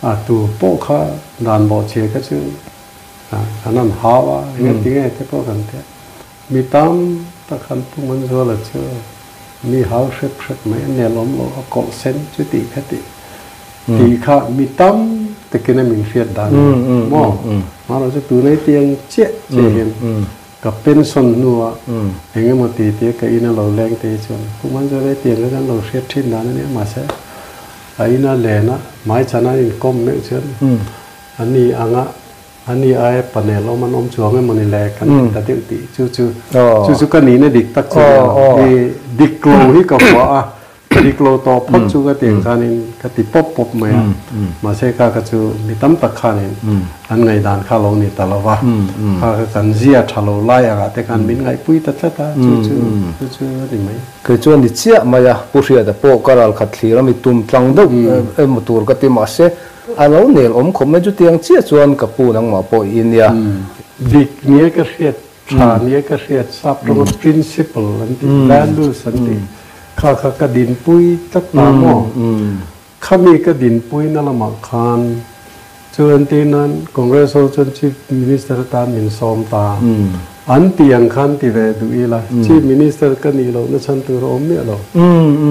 a tu pawh kha dan bawhchhia kha chu kan han hau a, eng ati nge te pawh kan ti a. Mi tam tak han pu Manzuala chu mi hau hrep hrep mai, a nel awm lo, a kawlh sen chuti kha tih tih kha mi tam takin a min hriat dan a ni maw? Mahrawh chu tunai tiang chiah chiah hian Ka pension hnuah eng emaw ti tia ka ina lo leng te hi chuan Pu Manzuala tiang kha kan lo hriat thin dan a nia mahse a ina len a hmaichhan a inkawm meuh chuan a ni anga a ni aia panel awm an awm chuang emaw ni le kan ti ta deuh tih chu chu chu chu ka nihna dik tak chu nia lo i dik lo hi ka hua a Dik lo tawh phawt chu ka tiang khanin ka ti pawp pawp mai a, mahse kha kha chu mi tam tak khanin an ngaihdan kha lo ni ta lo va, kha kha kan zia tha lo lai angah te khan min ngaihpui ta tlat a, chu chu chu chu a ni mai. Kei chuan ni chiah mai a, Pu Hriata pawh ka ral khat thlir a mi tum tlang deuh emaw tur ka ti mahse a lo nel awm khawp mai chutiang chiah chuan ka pu nangmah pawh i nia. Dik nia ka hriat Tha nia ka hriat sap rawng a principle an tih, values an tih kha kha ka dinpui tlat ta maw? Khami ka dinpuina lamah khan chu entir nan Congress ho chuan Chief Minister atan min sawm ta. An tih ang khan ti ve duh ila Chief Minister ka nih lohna chhan tur a awm miah lo.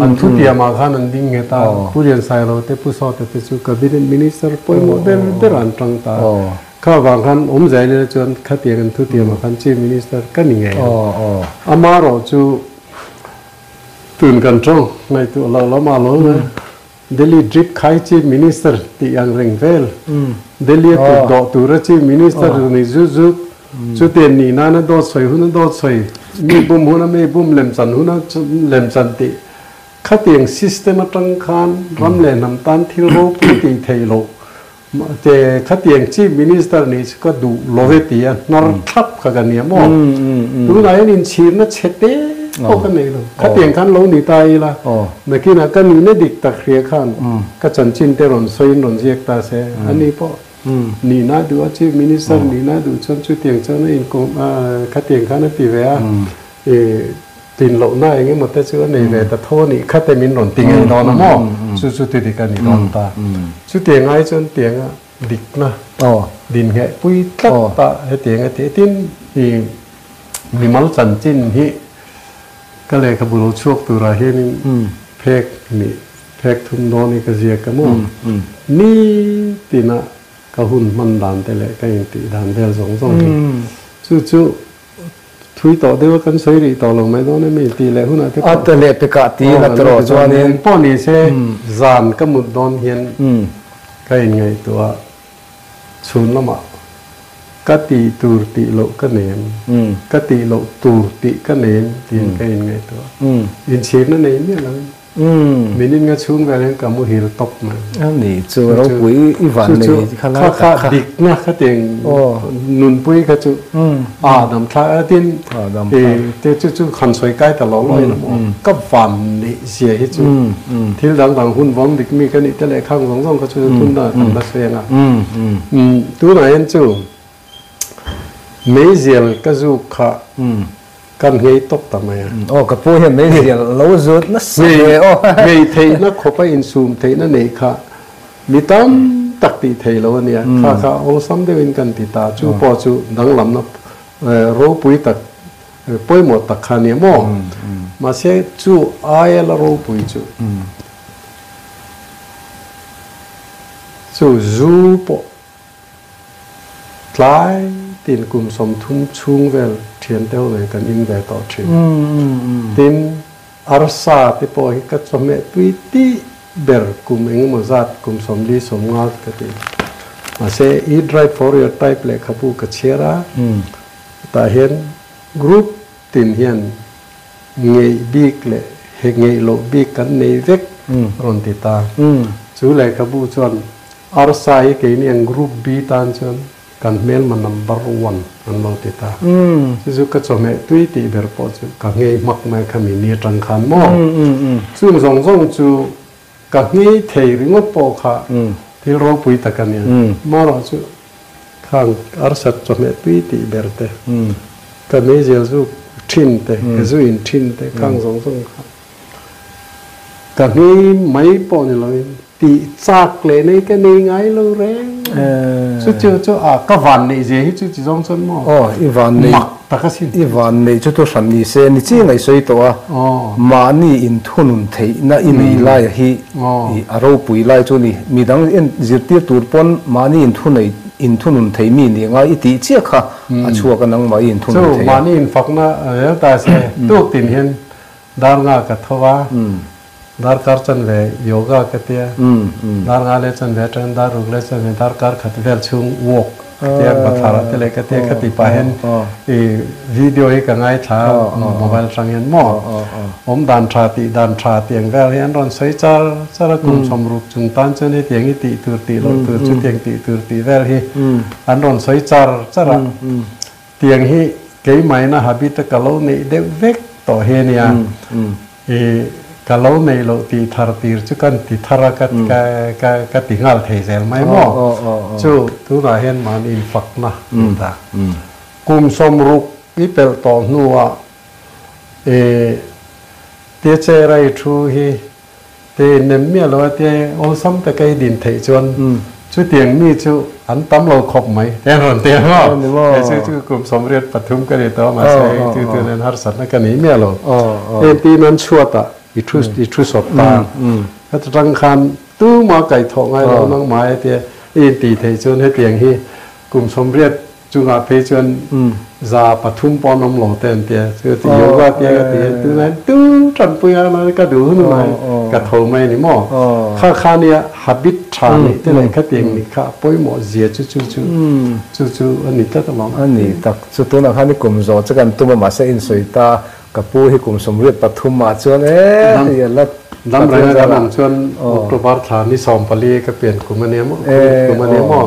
An thutiamah khan an ding nghet a, Pu Liansailo te Pu Sawta te chu Cabinet Minister pawimawh ber ber an tang ta. Kha vang khan awm zai leh chuan khatiang an thutiam ah khan Chief Minister ka ni ngei ang. Amaherawh chu tun kan tawng ngaihtuah loh lamah lo na Delhi drip khai Chief Minister tih ang reng vel Delhi a tut dawh tura Chief Minister ni zut zut chutiang nih nana dawt sawi huna dawt sawi mi bum huna mi bum lemchan huna lemchan tih khatiang system atang khan ram leh hnam tan thil ropui tih theih loh Mahse, khatiang Chief Minister nih chu ka duh lo e ti a, hnar thlap kha ka nia maw? Tunah hian inchhirna chhe te pawh ka nei lo. Khatiang khan lo ni ta ila, nakinah ka nihna dik tak hria khan ka chanchin te rawn sawiin rawn ziak ta se, ani pawh nihna duh a, Chief Minister nihna duh chuan chutiang chuan a inkawm, khatiang khan a ti ve a. Tin lohna eng emaw te chu a nei ve ta tho a nih kha te min rawn ti ngei dawn a maw? Chu chu ti dik a ni dawn ta. Chutiang ai chuan tianga dikna dinhngeh pui tlat a hetiang a ti. Tin, i mimal chanchin hi ka lehkhabu lo chhuak turah hianin phek nih phek thum dawn hi ka ziak a maw? Ni tina ka hun hman dan te leh ka intih dan vel zawng zawng hi chu chu. Thui tawh deuh a kan sawi rih tawh lo mai dawn em i tih leh hunah te pawh. A te leh pekah tiin a tawrh chuanin. Engpawh ni se zan ka mut dawn hian ka inngaihtuah chhun lamah ka tih tur tih loh ka nem, ka tih loh tur tih ka nem tiin ka inngaihtuah. Inchhirna nei miah lo in. Min in nga chhung vel hian ka muhil tawp mai. A ni chu ropui i van nei kha lai tak kha. Dikna kha tiang nunpui kha chu a dam thlak a tin te chu chu han sawi kai ta lo lo ila maw ka van neih zia hi chu thil dang dang hun vawng dik mi ka nih te leh khang zawng zawng kha chu hun dangah kan la sawi ang a. Tunah hian chu Meizial ka zuk kha kan nghei tawp ta mai a. Aw ka pu hian meizial a lo zut nasa hle aw. Nghei theihna khawpa insum theihna neih kha mi tam tak tih thei lo a nia. Kha kha awlsam deuhin kan ti ta. Chu pawh chu danglamna ropui tak pawimawh tak kha a nia maw? Mahse chu aia la ropui chu chu zu pawh Tlai tin kum 30 chhung vel thian te ho nen kan in ve tawh thin. Tin, arsa te pawh hi ka chawhmeh tui tih ber kum engemaw zat kum 40 50 ka ti. Mahse, Eat Right For Your Type lehkhabu ka chhiar a, tah hian group tin hian ngeih bik leh he ngeih loh bik kan nei vek rawn ti ta. Chu lehkhabu chuan Arsa hi keini ang Group B tan chuan kan hmelma number one an lo ti ta. Chu chu ka chawhmeh tui tih ber pawh chu ka nghei hmak mai kha mi ni atang khan maw. Chung zawng zawng chu ka nghei thei ringawt pawh kha thil ropui tak a nia. Marawh chu khang arsa chawhmeh tui tih ber te, ka meizial zuk thin te, ka zu in thin te khang zawng zawng kha Ka nghei mai pawh ni loin tih chak leh nei ka nei ngai lo reng. Chu chu chu a ka van neih zia hi chu chi zawng chuan maw? Aw, i van neih. Mak tak a sin. I van neih chu tu hran ni se ni chi ngaih sawi tawh a. Mahni inthunun theihna i nei laia hi i a ropui lai chu ni. Midang en zirtir tur pawn mahni inthunei inthunun thei mi nih ngai i tih chiah kha a chhuak a nangmah i inthunun thei a. Chu mahni infakna rel ta se tuk tin hian Dar nga ka tho a, darkar chanve yoga ka tia, dar nga leh chanve atangin dar ruk leh chanve darkar khat vel chhung walk ka tia, bathlar ah te leh ka tia ka ti pah hian i video hi ka ngaithla a mobile atang hian maw awm dan tha tih dan tha tiang vel hi an rawn sawi char char a, kum 60 chung tan chuan hetiang hi tih tur tih loh tur chutiang tih tur tih vel hi an rawn sawi char char a. Tiang hi keimahina habit a ka lo neih deuh vek tawh hi a nia. I ka lo neih loh tih thar tir chu kan ti thar a, ka ka ka ti nghal thei zel mai maw? Chu tunah hian mahni infakna ni ta. Kum 60 i pelh tawh hnuah i tia chair a i thu hi Te nem miah lo a te awlsam taka i din theih chuan chutiang mi chu an tam lo khawp mai te an rawn ti ang aw. Kei chu chu kum 83 ka ni tawh a mahse hei tu tu nen harsatna ka nei miah lo. Entin an chhuat ah i thu i thu sawt ta ka tang khan tumah kaihthawh ngai lo nangmah e tia i intih theih chuan hetiang hi kum 80 Chungah phei chuan 300 pawh an awm lo te an tia, chu ti yoga tia ka ti hian tunah hian tu tanpui a na ka duh hun hunah hian ka tho mai a ni maw? Kha kha nia habit tha nih te leh khatiang nih kha a pawimawh zia chu chu chu chu chu a ni tlat alawm. A ni tak chu tunah khan i kum zawh che kan tum a mahse a insawi ta Ka pu hi kum 83 ah chuan e a la Dam reng a kan awm chuan October thla ni 14 ka pian kum a nia maw? Kum a nia maw?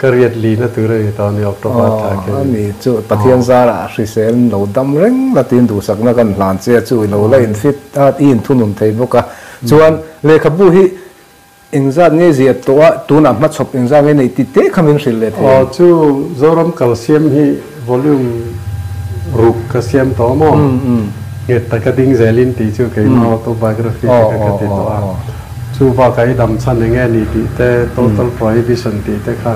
Ka riat lina tur a ni tawh a ni October thla khi. A ni chu Pathian zarah hrisel lo dam reng la tiin duhsakna kan hlan che a chu i lo la in fit a i inthunun thei bawk a. Chuan lehkhabu hi engzat nge ziah tawh a tunah hmachhawp engzat nge neih tih te kha min hrilh leh thei ang. Aw chu Zoram kalsiam hi volume ruk ka siam tawh maw? Nghet taka ding zelin tih chu keimah autobiography te kha ka ti tawh a. Chu bakah i dam chhan eng nge ni tih te, total prohibition tih te kha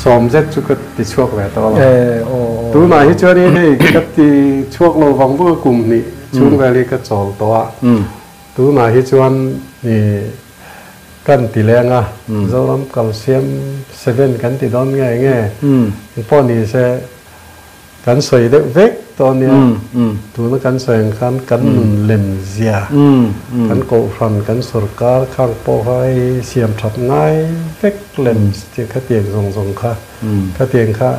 sawm zet chu ka ti chhuak ve tawh a lo. Tunah hi chuanin hei ka ti chhuak lo vang vang a kum hnih chhung vel hi ka chawl tawh a. Tunah hi chuan i kan ti leng a, Zoram kalsiam seven kan ti dawn nge nge, engpawh ni se kan sawi deuh vek tawh. tawh ania. Tuna kan sawi ang khan kan nun lem zia, kan kohhran, kan sorkar khang pawh kha hei siam that ngai vek lem khatiang zawng zawng kha khatiang kha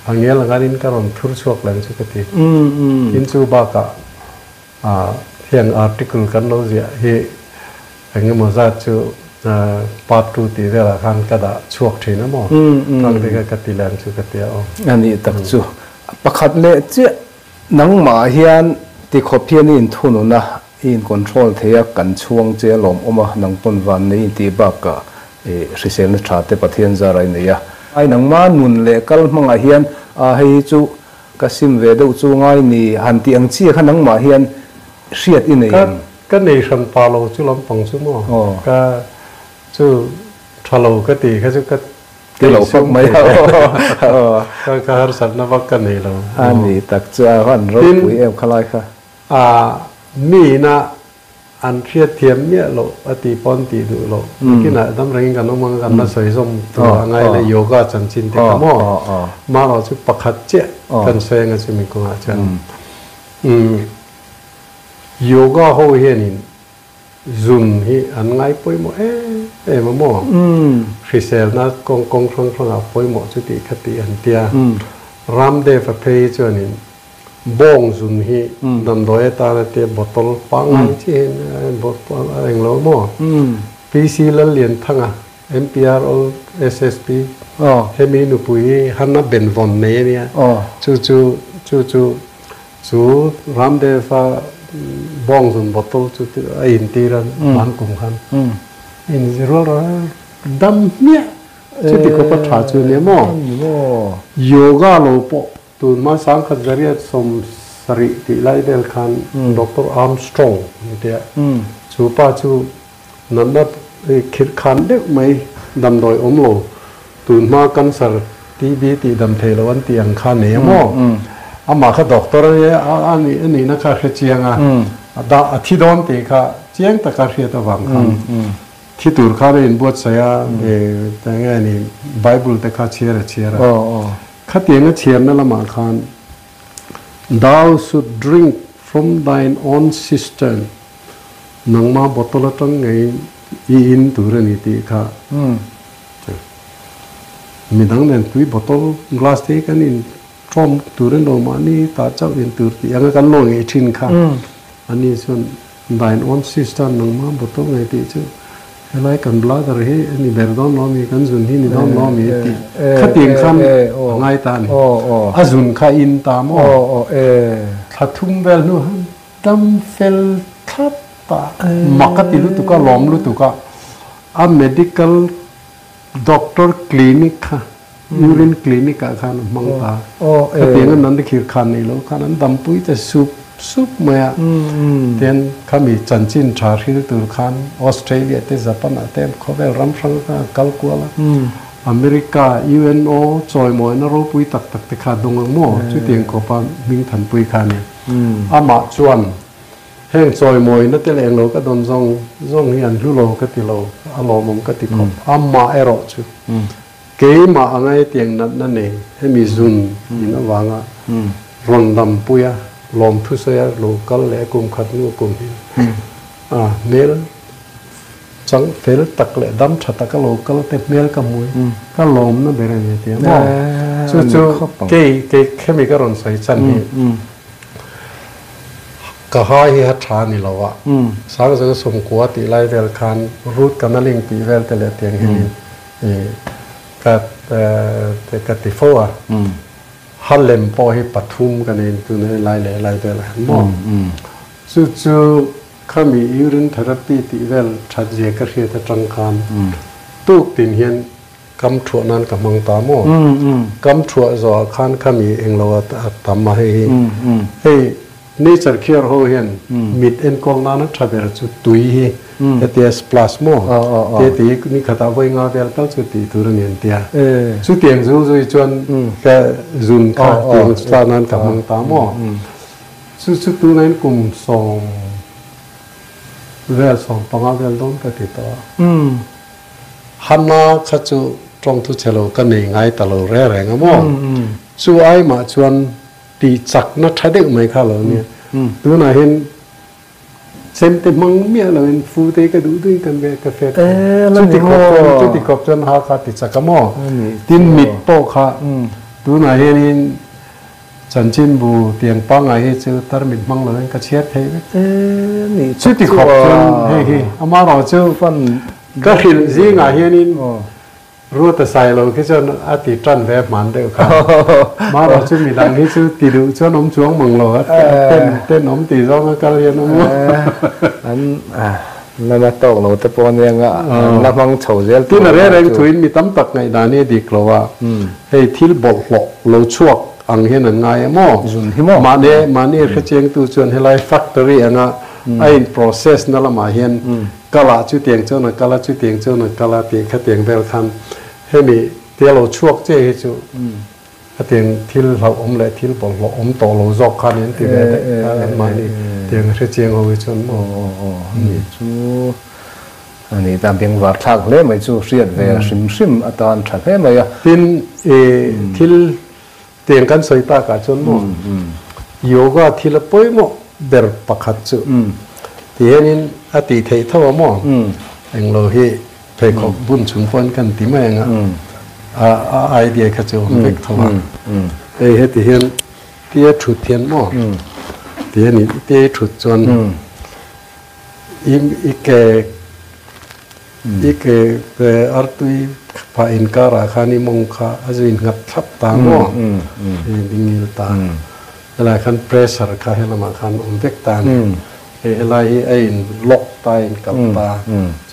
a ngel anganin ka rawn thur chhuak leh ang chu ka ti. Tin chu bakah heng article kan lo ziah hi eng emaw zat chu part 2 tih velah khan ka dah chhuak thin a maw? Khang te kha ka ti leh ang chu ka ti a aw. A nih tak chu. Pakhat leh chiah nangmah hian tikhawp hian i inthunun a, i in control thei a, kan chhuang che a lawmawm a, nang pawn van nei intih bakah hriselna tha te Pathian zar a i nei a. Ai nangmah nun leh kal hmangah hian hei hi chu Ka sim ve deuh chu ngai ni, han tih ang chiah kha nangmah hian hriat i nei em? Ka nei hran pa lo chu lampang chu maw? Ka chu tha lo ka ti kha chu ka ti lo fak mai a. Ka harsatna vak ka nei lo. A ni tak chu a han ropui em khalai kha. A mi ina An hriatthiam miah loh a tih pawn tih duh loh. Nakinah dam rengin kan awm ang a, kan la sawi zawm tur a ngai le yoga chanchin te kha maw? Marawh chu pakhat chiah kan sawi anga chumi kawngah chuan yoga ho hianin zun hi an ngai pawimawh em em a maw? Hriselna kawng kawng hrang hrangah pawimawh chu tih kha tih an tia. Ramdev a phei hi chuanin Bawng zun hi damdawi atana te bottle pangngai chi hian bottle a eng lo maw? PC Lallianthanga, MPRO SSP, hemi nupui hi Hanna Benvawn nei a nia. Chu chu chu chu chu Ramdev-a bawng zun bottle chu a intir a hman kum khan. In rual rual dam hmiah chuti khawpa tha chu a nia maw? Yoga lo pawh Tun hma sangkhat zariat 70 tih lai vel khan Doctor Armstrong an ti a, chu pa chu natna khirh khan deuh mai damdawi awm lo, tun hma cancer, TB tih dam thei lo an tih ang kha nei a maw? Amah kha doctor a nia, a nihna kha a hre chiang a, a dah a thi dawn tih kha chiang taka hriat avang khan thi tur khan a inbuatsaih a, enge ni Bible te kha chhiar a chhiar a. Khatianga chhiarna lamah khan, Thou should drink from thine own cistern, nangma bottle atang ngeiin i in tur a ni tih kha midang nen tui bottle glass te hi kan in tawm tur a ni lo, mahni tah chauh in tur tih anga kan lo ngei thin kha ani chuan Thine own cistern nangma bottle ngei tih chu Helai kan bladder hi a ni ber dawn lo mi, kan zun hi ni dawn lo mi tih khatiang khan a ngai ta a ni. A zun kha in ta maw? Thla thum vel hnu han dam fel thlap ta, mak a ti lutuk a, lawm lutuk a, a medical doctor clinic kha, urine clinic ah khan a hmang ta. Khatiang a nan khir khan nei lo khan an dampui ta sup sup mai a. Tin, khami chanchin tha hril tur khan Australia te Japan ah te khawvel ram hrang kha a kal kual a. America, UNO chawimawina ropui tak tak te kha a dawng ang maw? Chutiang khawpa hming thanpui kha a ni. Amah chuan Heng chawimawina te leh englo ka dawn zawng zawng hi an hlu lo ka ti lo, a lawmawm ka ti khawp. Amah erawh chu keimah anga hetiang natna nei hemi zun in avanga rawn dampui a, lawmthu sawi a lo kal leh a kum khat hnu kum hi a hmel chang fel tak leh dam tha taka lo kal te hmel ka hmu hi ka lawmna ber a ni a ti a maw? Chu chu kei kei hemi ka rawn sawi chan hi. Ka hai hi a tha ni lo a, Sangzanga sawmkua tih lai vel khan root canaling tih vel te leh tiang hianin ka ka ti fo a, ha lem pawh hi pathum ka nei tuna hei lai leh lai velah hian maw? Chu chu khami urine therapy tih vel that zia ka hriat atang khan tuk tin hian Kam thuah nan ka hmang ta maw? Kam thuah zawhah khan khami englo a tam a hei hi. Hei nature cure ho hian mit enkawl nana tha ber chu tui hi hetia splash maw? Te ti ni khatah vawi nga vel tal chu tih tur a ni an tia. Chutiang zul zui chuan ka zun kha tiang tla nan ka hmang ta maw? Chu chu tunain kum 10 vel 15 vel dawn ka ti tawh a. Hana kha chu tawngthu chhe lo ka nei ngai ta lo reng reng a maw? Chu ai mah chuan Tih chakna tha deuh mai kha lo nia. Tunah hian chemte hmang miah loin fu te ka duh duhin kan ve ka fet thei. Chuti khawp chuan chuti khawp chuan ha kha ti chak a maw? Tin mit pawh kha tunah hianin chanchinbu tiang pangngai hi chu tarmit hmang loin ka chhiar thei vek. Chuti khawp chuan hei hi amaherawhchu ka hrilh zingah hianin Ruata sai lo khi chuan a ti tan ve hman deuh kha. Marawh chu midang hi chu ti duh chuan awm chuang mang lo a, ten ten awm tih zawng a kal hian awm. An la na tawk lo te pawh ania nga an la hmang chho zel tur. Tin a reng reng thuin mi tam tak ngaihdan hi a dik lo a, hei thil bawlhhlawh lo chhuak ang hian an ngai a maw? Zun hi maw? Mahni mahni hrechiangtu chuan helai factory anga a in process na lamah hian Kal ah chutiang chuan a kal a, chutiang chuan a kal a tih khatiang vel khan hemi tia lo chhuak che hi chu khatiang thil hlauhawm leh thil bawlhhlawh awm tawh lo zawk khan in ti ve daih a anmahni tiang hre chiang ho hi chuan maw. Aw aw ani chu ani ta bengvar thlak hle mai chu hriat ve hrim hrim atan tha hle mai a. Tin i thil tiang kan sawi takah chuan maw yoga thil a pawimawh ber pakhat chu ti hianin a tih theih tho a maw englo hi pheikhawk bun chung pawhin kan ti mai ang a a idea kha chu a awm vek tho a hei heti hian tia thut hian maw ti hian tia i thut chuan i ke I ke artui phah inkarah khan i mawng kha a zu innghat thlap ta maw? I dingil ta. Helai khan pressure kha helamah khan awm vek ta a ni. Hei helai hi a in lock ta, a in kalh ta.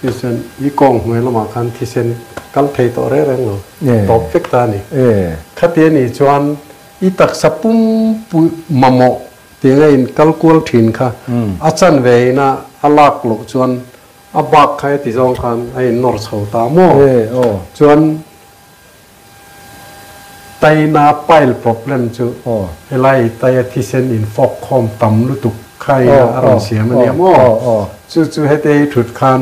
Chu chuan i kawng hnuai lamah khan thisen kal thei tawh reng reng lo, tawp vek ta a ni. Khati a nih chuan i taksa pumpui mamawh tiang a in kal kual thin kha a chanve ina a lak loh chuan A bak kha heti zawng khan a in nawr chho ta maw? Chuan taina pile problem chu helai taia thisen in fawk khawm tam lutuk kha ina a rawn siam a nia maw? Chu chu heti hi thut khan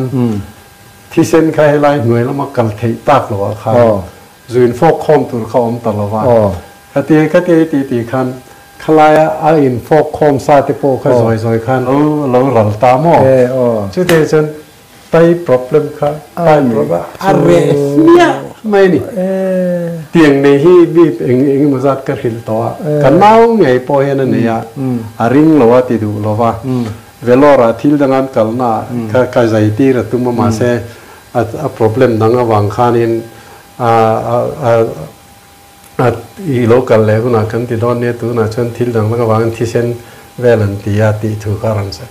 thisen kha helai hnuai lama kal theih tak lo ah khan zu in fawk khawm tur kha awm ta lo va. Khati khati hi tih tih khan Khalaia a infawk khawm sa te pawh kha zawi zawi khan lo lo ral ta maw? Chutei chuan tai problem kha tai problem a reh hmiah mai a ni. Tiang nei hi mi eng eng emaw zat ka hrilh tawh a, ka nau ngei pawh hian a nei a, a ring lo a ti duh lo va, Vellore ah thil dang an kalna ah kha ka zai tir a tum a mahse a problem dang avang khanin a a A i lo kal leh hunah kan ti dawn nia, tunah chuan thil dang dang avangin thisen vel an ti a tih thu kha a rawn sawi.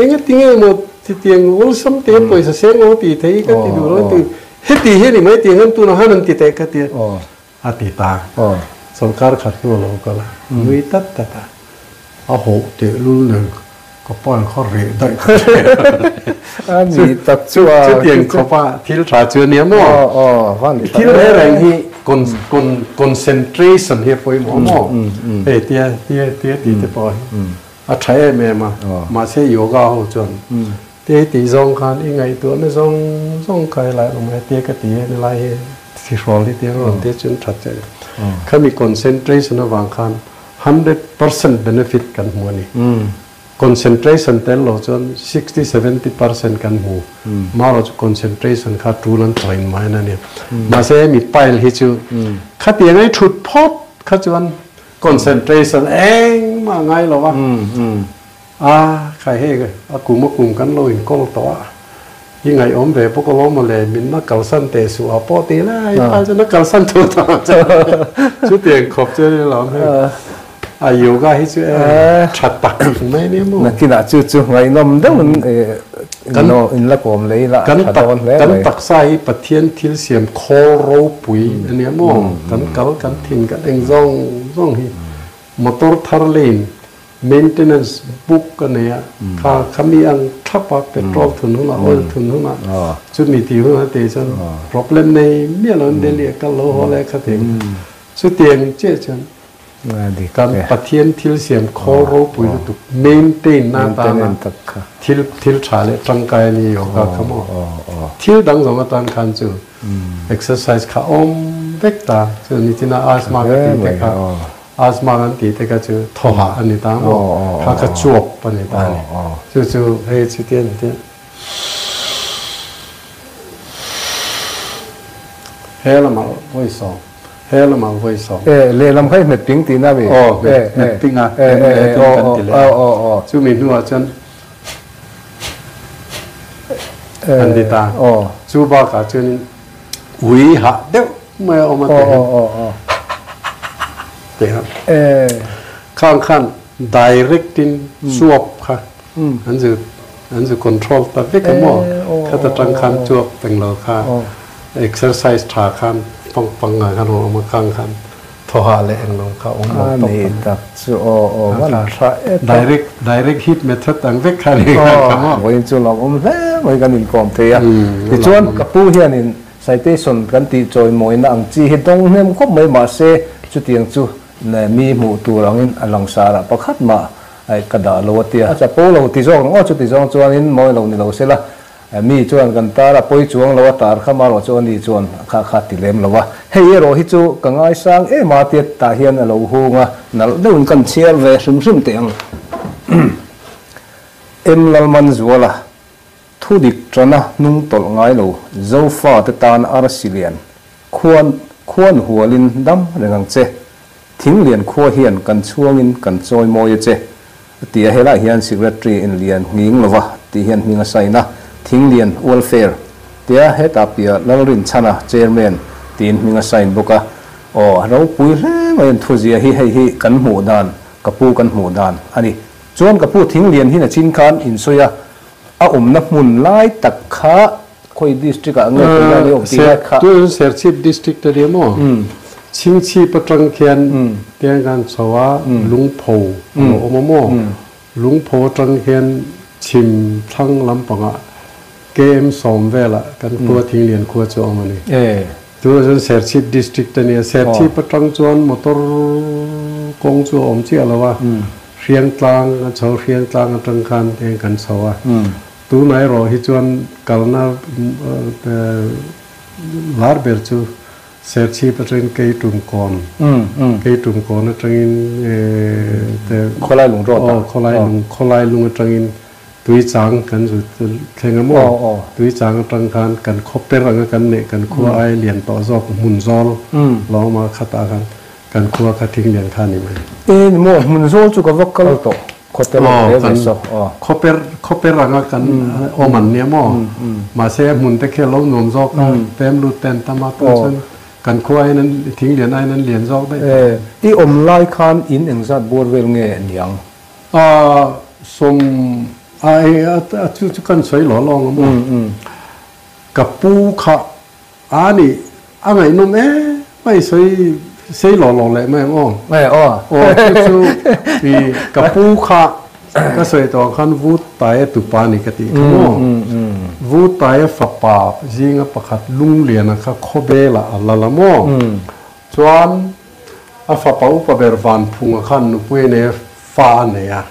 Engati nge maw titiang awlsam te pawisa seng aw tih theih hi ka ti duh lo ti heti hi a ni mai tih ang tunah han an ti teh ka ti a, a ti ta. Sawrkar khat hnu a lo kal a, nui tat tat a, a hawh tehlul nen Ka pa kha reh daih ka hre. A ni tak chu a. Chutiang khawpa thil tha chu a nia maw? Aw aw van tha. Thil reng reng hi concentration hi a pawimawh maw? Hei tia tia tia tih te pawh hi a tha em em a. Mahse yoga ho chuan tia tih zawng khan i ngaihtuahna zawng zawng kha helai awm a tia ka ti e helai hi thihrawl hi tia rawn tia chuan that che a ni. Khami concentration avang khan 100% benefit kan hmu a ni. Concentration tel lo chuan 60, 70% kan hmu. Marawh chu concentration kha tul an tawh in mai a ni. Mahse hemi pile hi chu khatiang ai thut phawt kha chuan concentration engmah a ngai lo a. A, khai hei a kum a kum kan lo inkawl tawh a, i ngaihawm ve bawk alawm maw le, min na kalsan teh suh ah pawh ti lai pa chuan a kalsan thu tawh ang che chutiang khawp chu a ni lo hei a yoga hi chu e tha tak mai nia maw. Nakinah chu chu ngaihnawm deuhin in la kawm leh ila a tha dawn hle mai. Kan taksa hi Pathian thil siam khawl ropui a nia maw, kan kal kan thin kan eng zawng zawng hi motor thar lane Maintenance book a nei a, kha khami ang thap a, petrol thun hunah, oil thun hunah, chumi tih hunah te chuan problem nei miah lo in Delhi a kal lo haw leh kha tiang chutiang chiah chuan kan Pathian thil siam khawl ropui lutuk maintain na atana thil thil tha leh tangkai a ni yoga kha maw thil dang zawng atan khan chu exercise kha awm vek ta chu nichina asthma ka tih te kha. Asthma kan tih te kha chu thaw hah a ni ta maw? Kha kha chuap a ni ta a ni. Chu chu hei chuti a ni te. He lamah vawi sawm, he lamah vawi sawm. E, lehlam kha i hmet ping tihna mi? Aw, hmet ping a, hmet ping kan ti leh a. Chumi hnuah chuan an ti ta. Chu bakah chuanin ui hah deuh mai a awm a tih hian tih a. Khang khan direct in chuap kha an zu an zu control ta vek a maw? Khata tang khan chuap englo kha exercise tha khan pang pang ah khan a awm a khang khan thaw hah leh englo kha awm lo tawp ta mai. Tak chu aw aw van tha e ta. Direct direct hit method ang vek kha ni khan kha maw? Vawiin chu lawmawm hle mai kan inkawm thei a. Tichuan ka pu hianin citation kan tih chawimawina ang chi hi dawng hnem khawp mai mahse chutiang chu mi hmuh tur angin a langsar ah pakhat mah ka dah lo a tia. A chapo lo ti zawk ang aw chuti zawng chuanin mawi lo ni lo sela Mi chuan kan tar a pawi chuang lo a tar kha marawh chu ani chuan kha kha ti lem lo a. Hei erawh hi chu ka ngaisang em a tia tah hian a lo hung a, nalh deuhin kan chhiar ve hrim hrim teh ang. M Lalmanzuala, Thu dik tana hnung tawlh ngai lo Zofa te tan arsi lian khuan khuan hualin dam reng ang che. Thinglian khua hian kan chhuangin kan chawi mawi a che. A ti a, helaiah hian Secretary in lian nghing lova tih hian hming a sign a, Thinglian Welfare tia hetah piah Lalrinchhana Chairman tiin hming a sign bawk a. Aw, ropui hle mai an thuzia hi hei hi kan hmuh dan, ka pu kan hmuh dan a ni. Chuan ka pu Thinglian hi nachin khan insawi a, a awmna hmun lai tak kha Khawi district ah nge tunlai ni awm tih lai kha. Tun Serchhip district a nia maw? Chhingchhip atang khian tiang khan chho a Lungpho a lo awm a maw? Lungpho atang khian chhim thlang lampangah KM sawm velah kan khua Thinglian khua chu a awm a ni. Tunah chuan Serchhip district a nia. Serchhip atang chuan motor kawng chu a awm chiah lo a, Hriangtlang a chho Hriangtlang atang khan tiang kan chho a. Tunah erawh hi chuan kalna lar ber chu Serchhip atangin Keitumkawn, Keitumkawn atangin Khawlai lung rawt a? Aw, Khawlai lung, Khawlai lung atangin Tuichang kan zu thleng a maw? Tuichang atang khan kan khaw per anga kan neih kan khua ai lian tawh zawk Hmunzawl lawma khatah khan kan khua kha thing lian kha a ni mai. E ni maw, Hmunzawl chu ka va kal tawh. Khawper ang hle ve saw. Khawper, khawper anga kan awm an nia maw? Mahse hmun te khi a lo nuam zawk a, pem lut te an tam a, tun chuan kan khua aiin an thing lian aiin an lian zawk daih tawh. I awm lai khan in engzat bawr vel nge niang? Sawm, a chu chu kan sawi lo lawng a maw? Ka pu kha A nih, a ngaihnawm em mai sawi sei lawh lawh leh mai ang aw. Nge aw. Aw chu chu i ka pu kha ka sawi tawh ang khan Vu Taia tupa ni ka tih kha maw. Vu Taia fapa zinga pakhat Lungliana kha Khawbela a lal a maw. Chuan a fapa upa ber Vanphunga khan nupui a nei a, fa a nei a.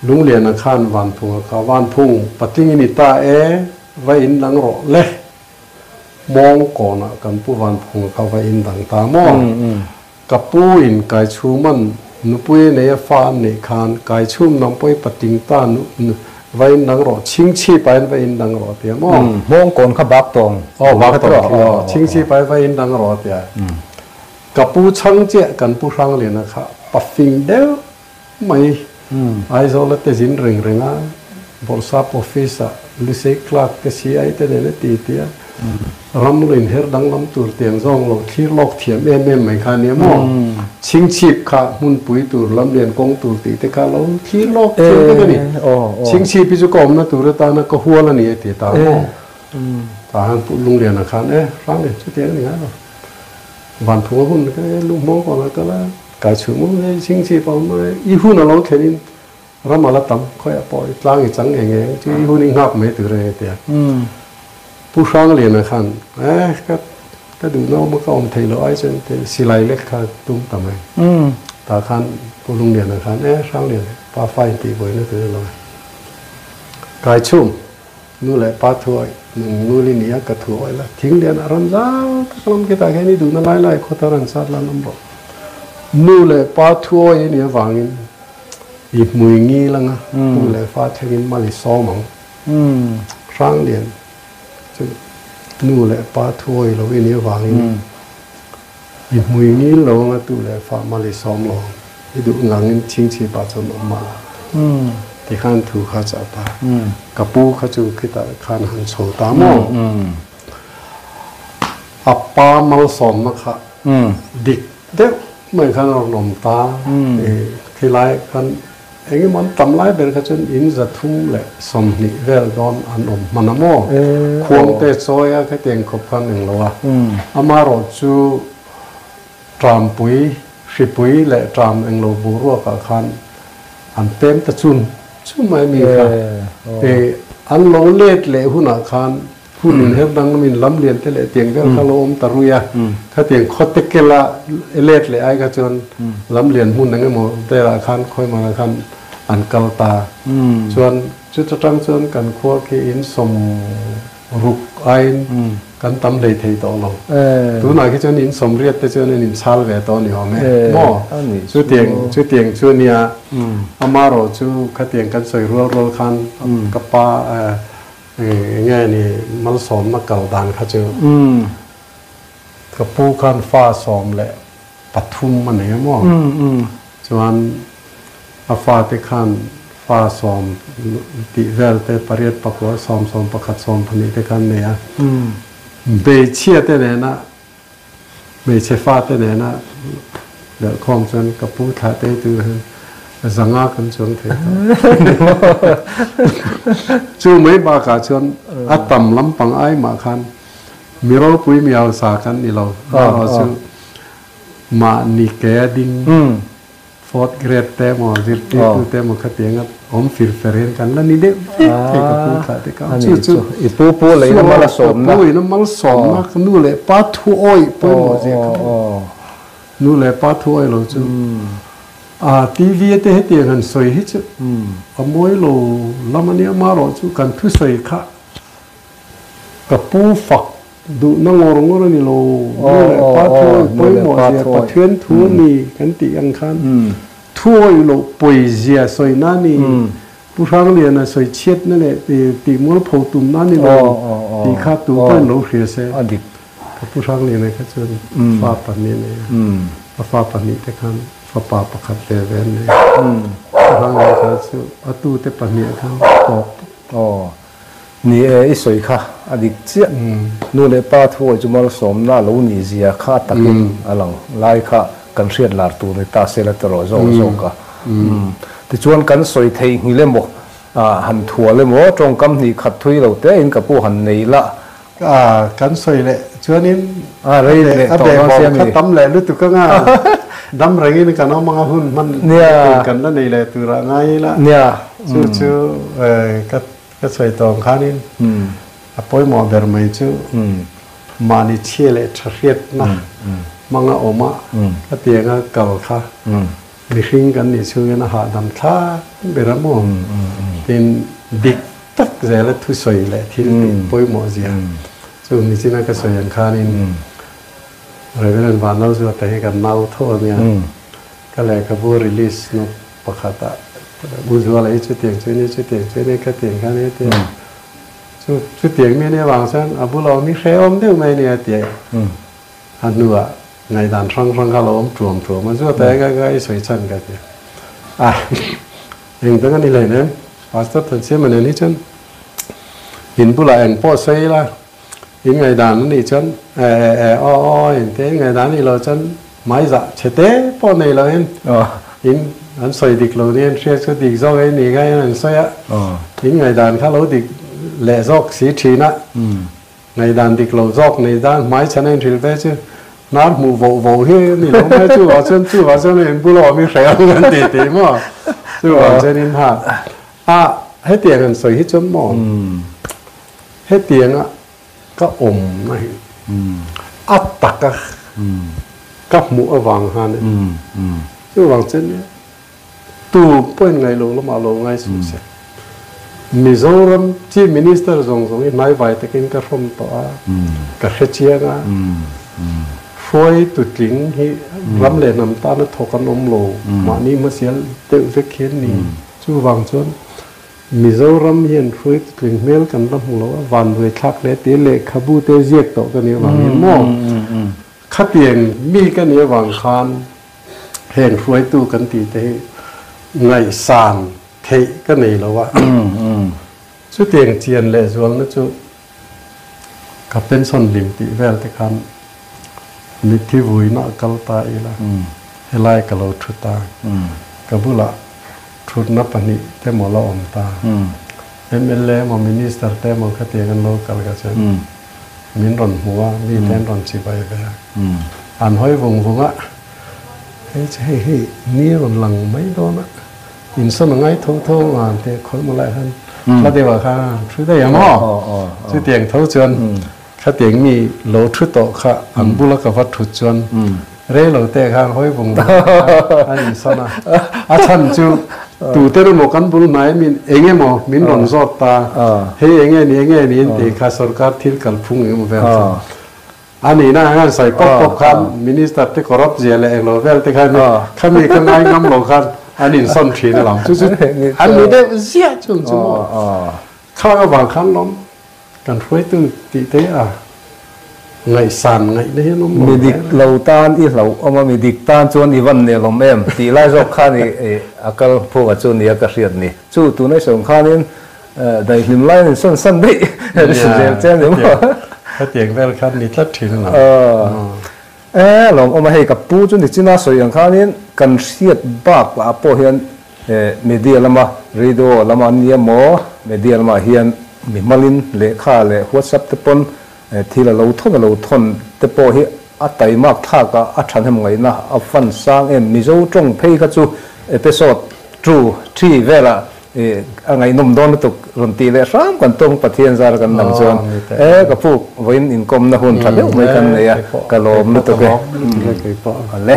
Lungliana khan Vanphunga kha, Vanphung, patling i ni ta e, va in dang rawh le. Mawng kawnah kan pu Vanphunga kha va in dang ta maw? Ka pu in Kaichhuman nupui a nei a fa an neih khan Kaichhum nang pawh i patling ta va in dang rawh, Chhingchhip ah in va in dang rawh a ti a maw? Mawng kawn kha bak tawng. Aw bak tawng khi aw, Chhingchhip ah in va in dang rawh a ti a. Ka pu chhang chiah kan pu Hrangliana kha pafing deuh mai. Aizawl a te zin reng reng a, Bawrhsap office ah Lusei clerk te CI te nen a ti ti a, ram lo inher danglam tur tiang zawng lo thlir lawk thiam em em mai kha a nia maw? Chhingchhip kha hmunpui tur, lamlian kawng tur tih te kha lo thlir lawk thiam vek a ni. Chhingchhip hi chu ka awmna tur atana ka hual a ni a ti ta maw? Tah han Pu Lungliana khan e, Hrang e, chutiang a ni ngai lo. Vanphunga hun ka lunghmawng kawnah kal a. Kai chhuh maw hei chhingchhip a awm mai, i hun a lo thlen in ram a la tam khawiah pawh i tlang i chang nge nge ang chu i hun i nghak mai tur a ni tia. Pu Hrangliana khan eh ka ka duh na awm a ka awm theih loh ai chuan te silai lek kha tum ta mai. Tah khan Pu Lungliana khan eh Hrangliana pa fa in tih buaina tur a lo e. Kai chhum nu leh pa thu awih nung nul i ni a ka thu awih la thing lian a ram zau tak lam khi tah khian i duhna lai lai khaw thar an sat lan awm rawh. Nu leh pa thuawi i nih avangin i hmui ngil anga tu leh fa thlengin mal i sawm ang. Hranglian chu nu leh pa thuawi lo i nih avangin i hmui ngil lo anga tu leh fa mal i sawm lo ang. I duh ngangin chhingchhipah chuan awm mah la. Tikhan thu kha chah ta. Ka pu kha chu khitah khan han chho ta maw? A pa malsawmna kha dik deuh mai khan a rawn awm ta. Khilai khan eng emaw an tam lai ber kha chuan in 320 vel dawn an awm hman a maw? Khuangte chawi a khatiang khawp khan eng lo a. Amaherawhchu Ṭampui, hripui leh ṭam englo boruakah khan an pem ta chun chun mai mi kha. An lo let leh hunah khan hun inher danglamin lam lian te leh tiang vel kha lo awm ta rui a. Khatiang khawte kela let leh ai kha chuan lam lian hmun eng emaw velah khan khawi hmanah khan an kal ta. Chuan chuta tang chuan kan khua khi in 60 aiin kan tam hlei thei tawh lo. Tunah khi chuan in 80 te chuan an inchhal ve tawh a ni awm e. Maw? Chutiang chutiang chu a nia. Amarawh chu khatiang kan sawi rual rual khan ka pa eng nge ni malsawmna kal dan kha chu ka pu khan fa 13 a nei a maw? Chuan a fate khan fa sawm tih vel te pariat pakua sawm sawm pakhat sawm pahnih te khan nei a. Hmeichhia te nena hmeichhe fate nena belhkhawm chuan ka pu thlah te tu hian zanga kan chuang thei tawh. Chu mai bakah chuan a tam lampang ai mah khan mi ropui mi hausa kan ni lo. Amaherawhchu Mahni ke a ding fourth grade te emaw zirtirtu te emaw khatiang a awm fir fer hian kan la ni deuh vek thei ka pu thlah te kha chu chu i pu pu leh ina mal a sawmna pu ina mal sawmna ka nu leh pa thu awih pawimawh zia kha nu leh pa thu awih lo chu a TV te hetiang han sawi hi chu a mawi lo lam ania marawh chu kan thusawi kha ka pu fak Duhna ngawr ngawr a ni lo. Nu leh pa thuawi pawimawh zia Pathian thu a ni kan tih ang khan thuawi loh pawi zia sawina a ni. Pu Hrangliana sawi chhiatna leh tih mualpho tumna a ni lo tih kha tu pawhin lo hria se. Ka Pu Hrangliana kha chuan fa pahnih a nei a, a fa pahnih te khan fapa pakhat ve ve an nei a. Pu Hrangliana kha chu a tute pahnih khan tawp. Ni e, i sawi kha a dik chiah. Nu leh pa thuawi chu malsawmna lo nih zia kha a takin a lang lai kha kan hriat lar tur ni ta se la ti rawh zawk zawk a. Tichuan kan sawi theih nghilh emaw, han thual emaw, tawngkam hnih khat thui lo te in ka pu han nei la. Kan sawi leh chuanin a behbawm kha tam leh lutuk anga dam rengin kan awm anga hun hman kan la nei leh turah ngai ila. Chu chu ka Ka sawi tawng khanin a pawimawh ber mai chu mahni chhia leh tha hriatna hmanga awm a, ka tianga kal kha mihring kan nih chhungin a hahdam thlak ber a maw? Tin, dik tak zela thusawi leh thil tih pawimawh zia chu nichina ka sawi ang khanin Reverend Vanlalzuata hi kan nau tho a nia, ka lehkhabu release na Pakhatah U Zuala hi chutiang chu nia, chutiang chu nia, khatiang kha nia tia. Chu chutiang mi ania vang chuan a bula awm hi hrehawm deuh mai ania tia. A hnuah ngaihdan hrang hrang kha lo awm tuam tuam a, Zuata eng eng i sawi chhan ka ti. A eng dang a ni hlein em? Pastor Thansiama nen hi chuan in bulah eng pawh sawi ila, in ngaihdan a nih chuan e e e aw aw in tia, in ngaihdan a nih loh chuan Hmaizah chhe te pawh nei loin in an sawi dik lo nia an hriat chu dik zawk ei ni ngaiin an sawi a, in ngaihdan kha lo dik leh zawk si thin a, ngaihdan dik lo zawk nei dan hmaichhan a inhrilh ve chu hnar hmuh voh voh hi a ni lo mai chuvah chuan chuvah chuan a inbul awm i hreh ang an ti tih maw chuvang chuan in ha a hetiang an sawi hi chuan maw hetianga Ka awmna hi a taka ka hmuh avang khan chuvang chuan tu pawhin ngaih loh lamah lo ngai suh se. Mizoram Chief Minister zawng zawng hi hnaivai takin ka hrawm tawh a, ka hre chiang a. Hruaitu tling hi ram leh hnam tana thawk an awm lo, mahni hmasial deuh vek hi an ni. Chuvang chuan Mizoram hian hruaitu tling hmel kan la hmu lo a, vanduai thlak hle tih lehkhabu te ziak tawh ka nih avangin maw khatiang mi ka nih avang khan heng hruaitu kan tih te hi ngaihsan theih ka nei lo a. Chutiang chian lehzualna chu Ka pension lim tih vel te khan mitthi vuina a kal ta ila, helai ka lo thu ta, ka bulah thutna pahnih te maw la awm ta, mla emaw minister te emaw khatiang an lo kal ka chuan min rawn hmu a, mi te an rawn chibai ve a, an hawi vung vung a, hei chu hei hei ni a rawn lang mai dawn a. Insawn a ngai tho tho ang tih khawi maw lai khan hla deuh ah khan an thu daih ang aw. Chutiang tho chuan khatiang mi lo thu tawh kha an bula ka va thut chuan rei lo te khan hawi vung vung khan an insawn a. A chhan chu tute emaw kan bul hnai min eng emaw min rawn zawt ta, hei eng nge ni eng nge ni an tih kha sorkar thil kalphung eng emaw vel chu. A nihna ang an sawi pawp pawp khan Minister te corrupt zia leh englo vel te khan khami ka ngai ngam lo khan an insawn thin alawm. Chu chu an ni deuh ziah chung chu maw. Khang avang khan lawm kan hruaitu tih te a ngaihsan ngaihna hian awm lo. Mi dik lo tan i hlauh awm a, mi dik tan chuan i van nelawm em tih lai zawk khan i a kal phunga chu nia ka hriat ni. Chu tunai sawm khanin Daihlim lai in sawn san daih zel che ani maw? Hetiang vel khan ni tlat thin a lo. E lawm awm a, hei ka pu chu nichina sawi ang khanin kan hriat bak lah pawh hian media lama radio lama an nia maw, media lamah hian mi hmalin lehkha leh whatsapp te pawn thil a lo thawn a lo thawn te pawh hi a taimak thlak a, a thahnem ngaihna a fan sang em. Mizo tawng phei kha chu episode 2, 3 velah I a ngaihnawm dawn lutuk rawn tih leh hram kan tum Pathian zara kan dang chuan e ka puk vawiin inkawmna hun tha deuh mai kan nei a ka lawm lutuk e. Ale.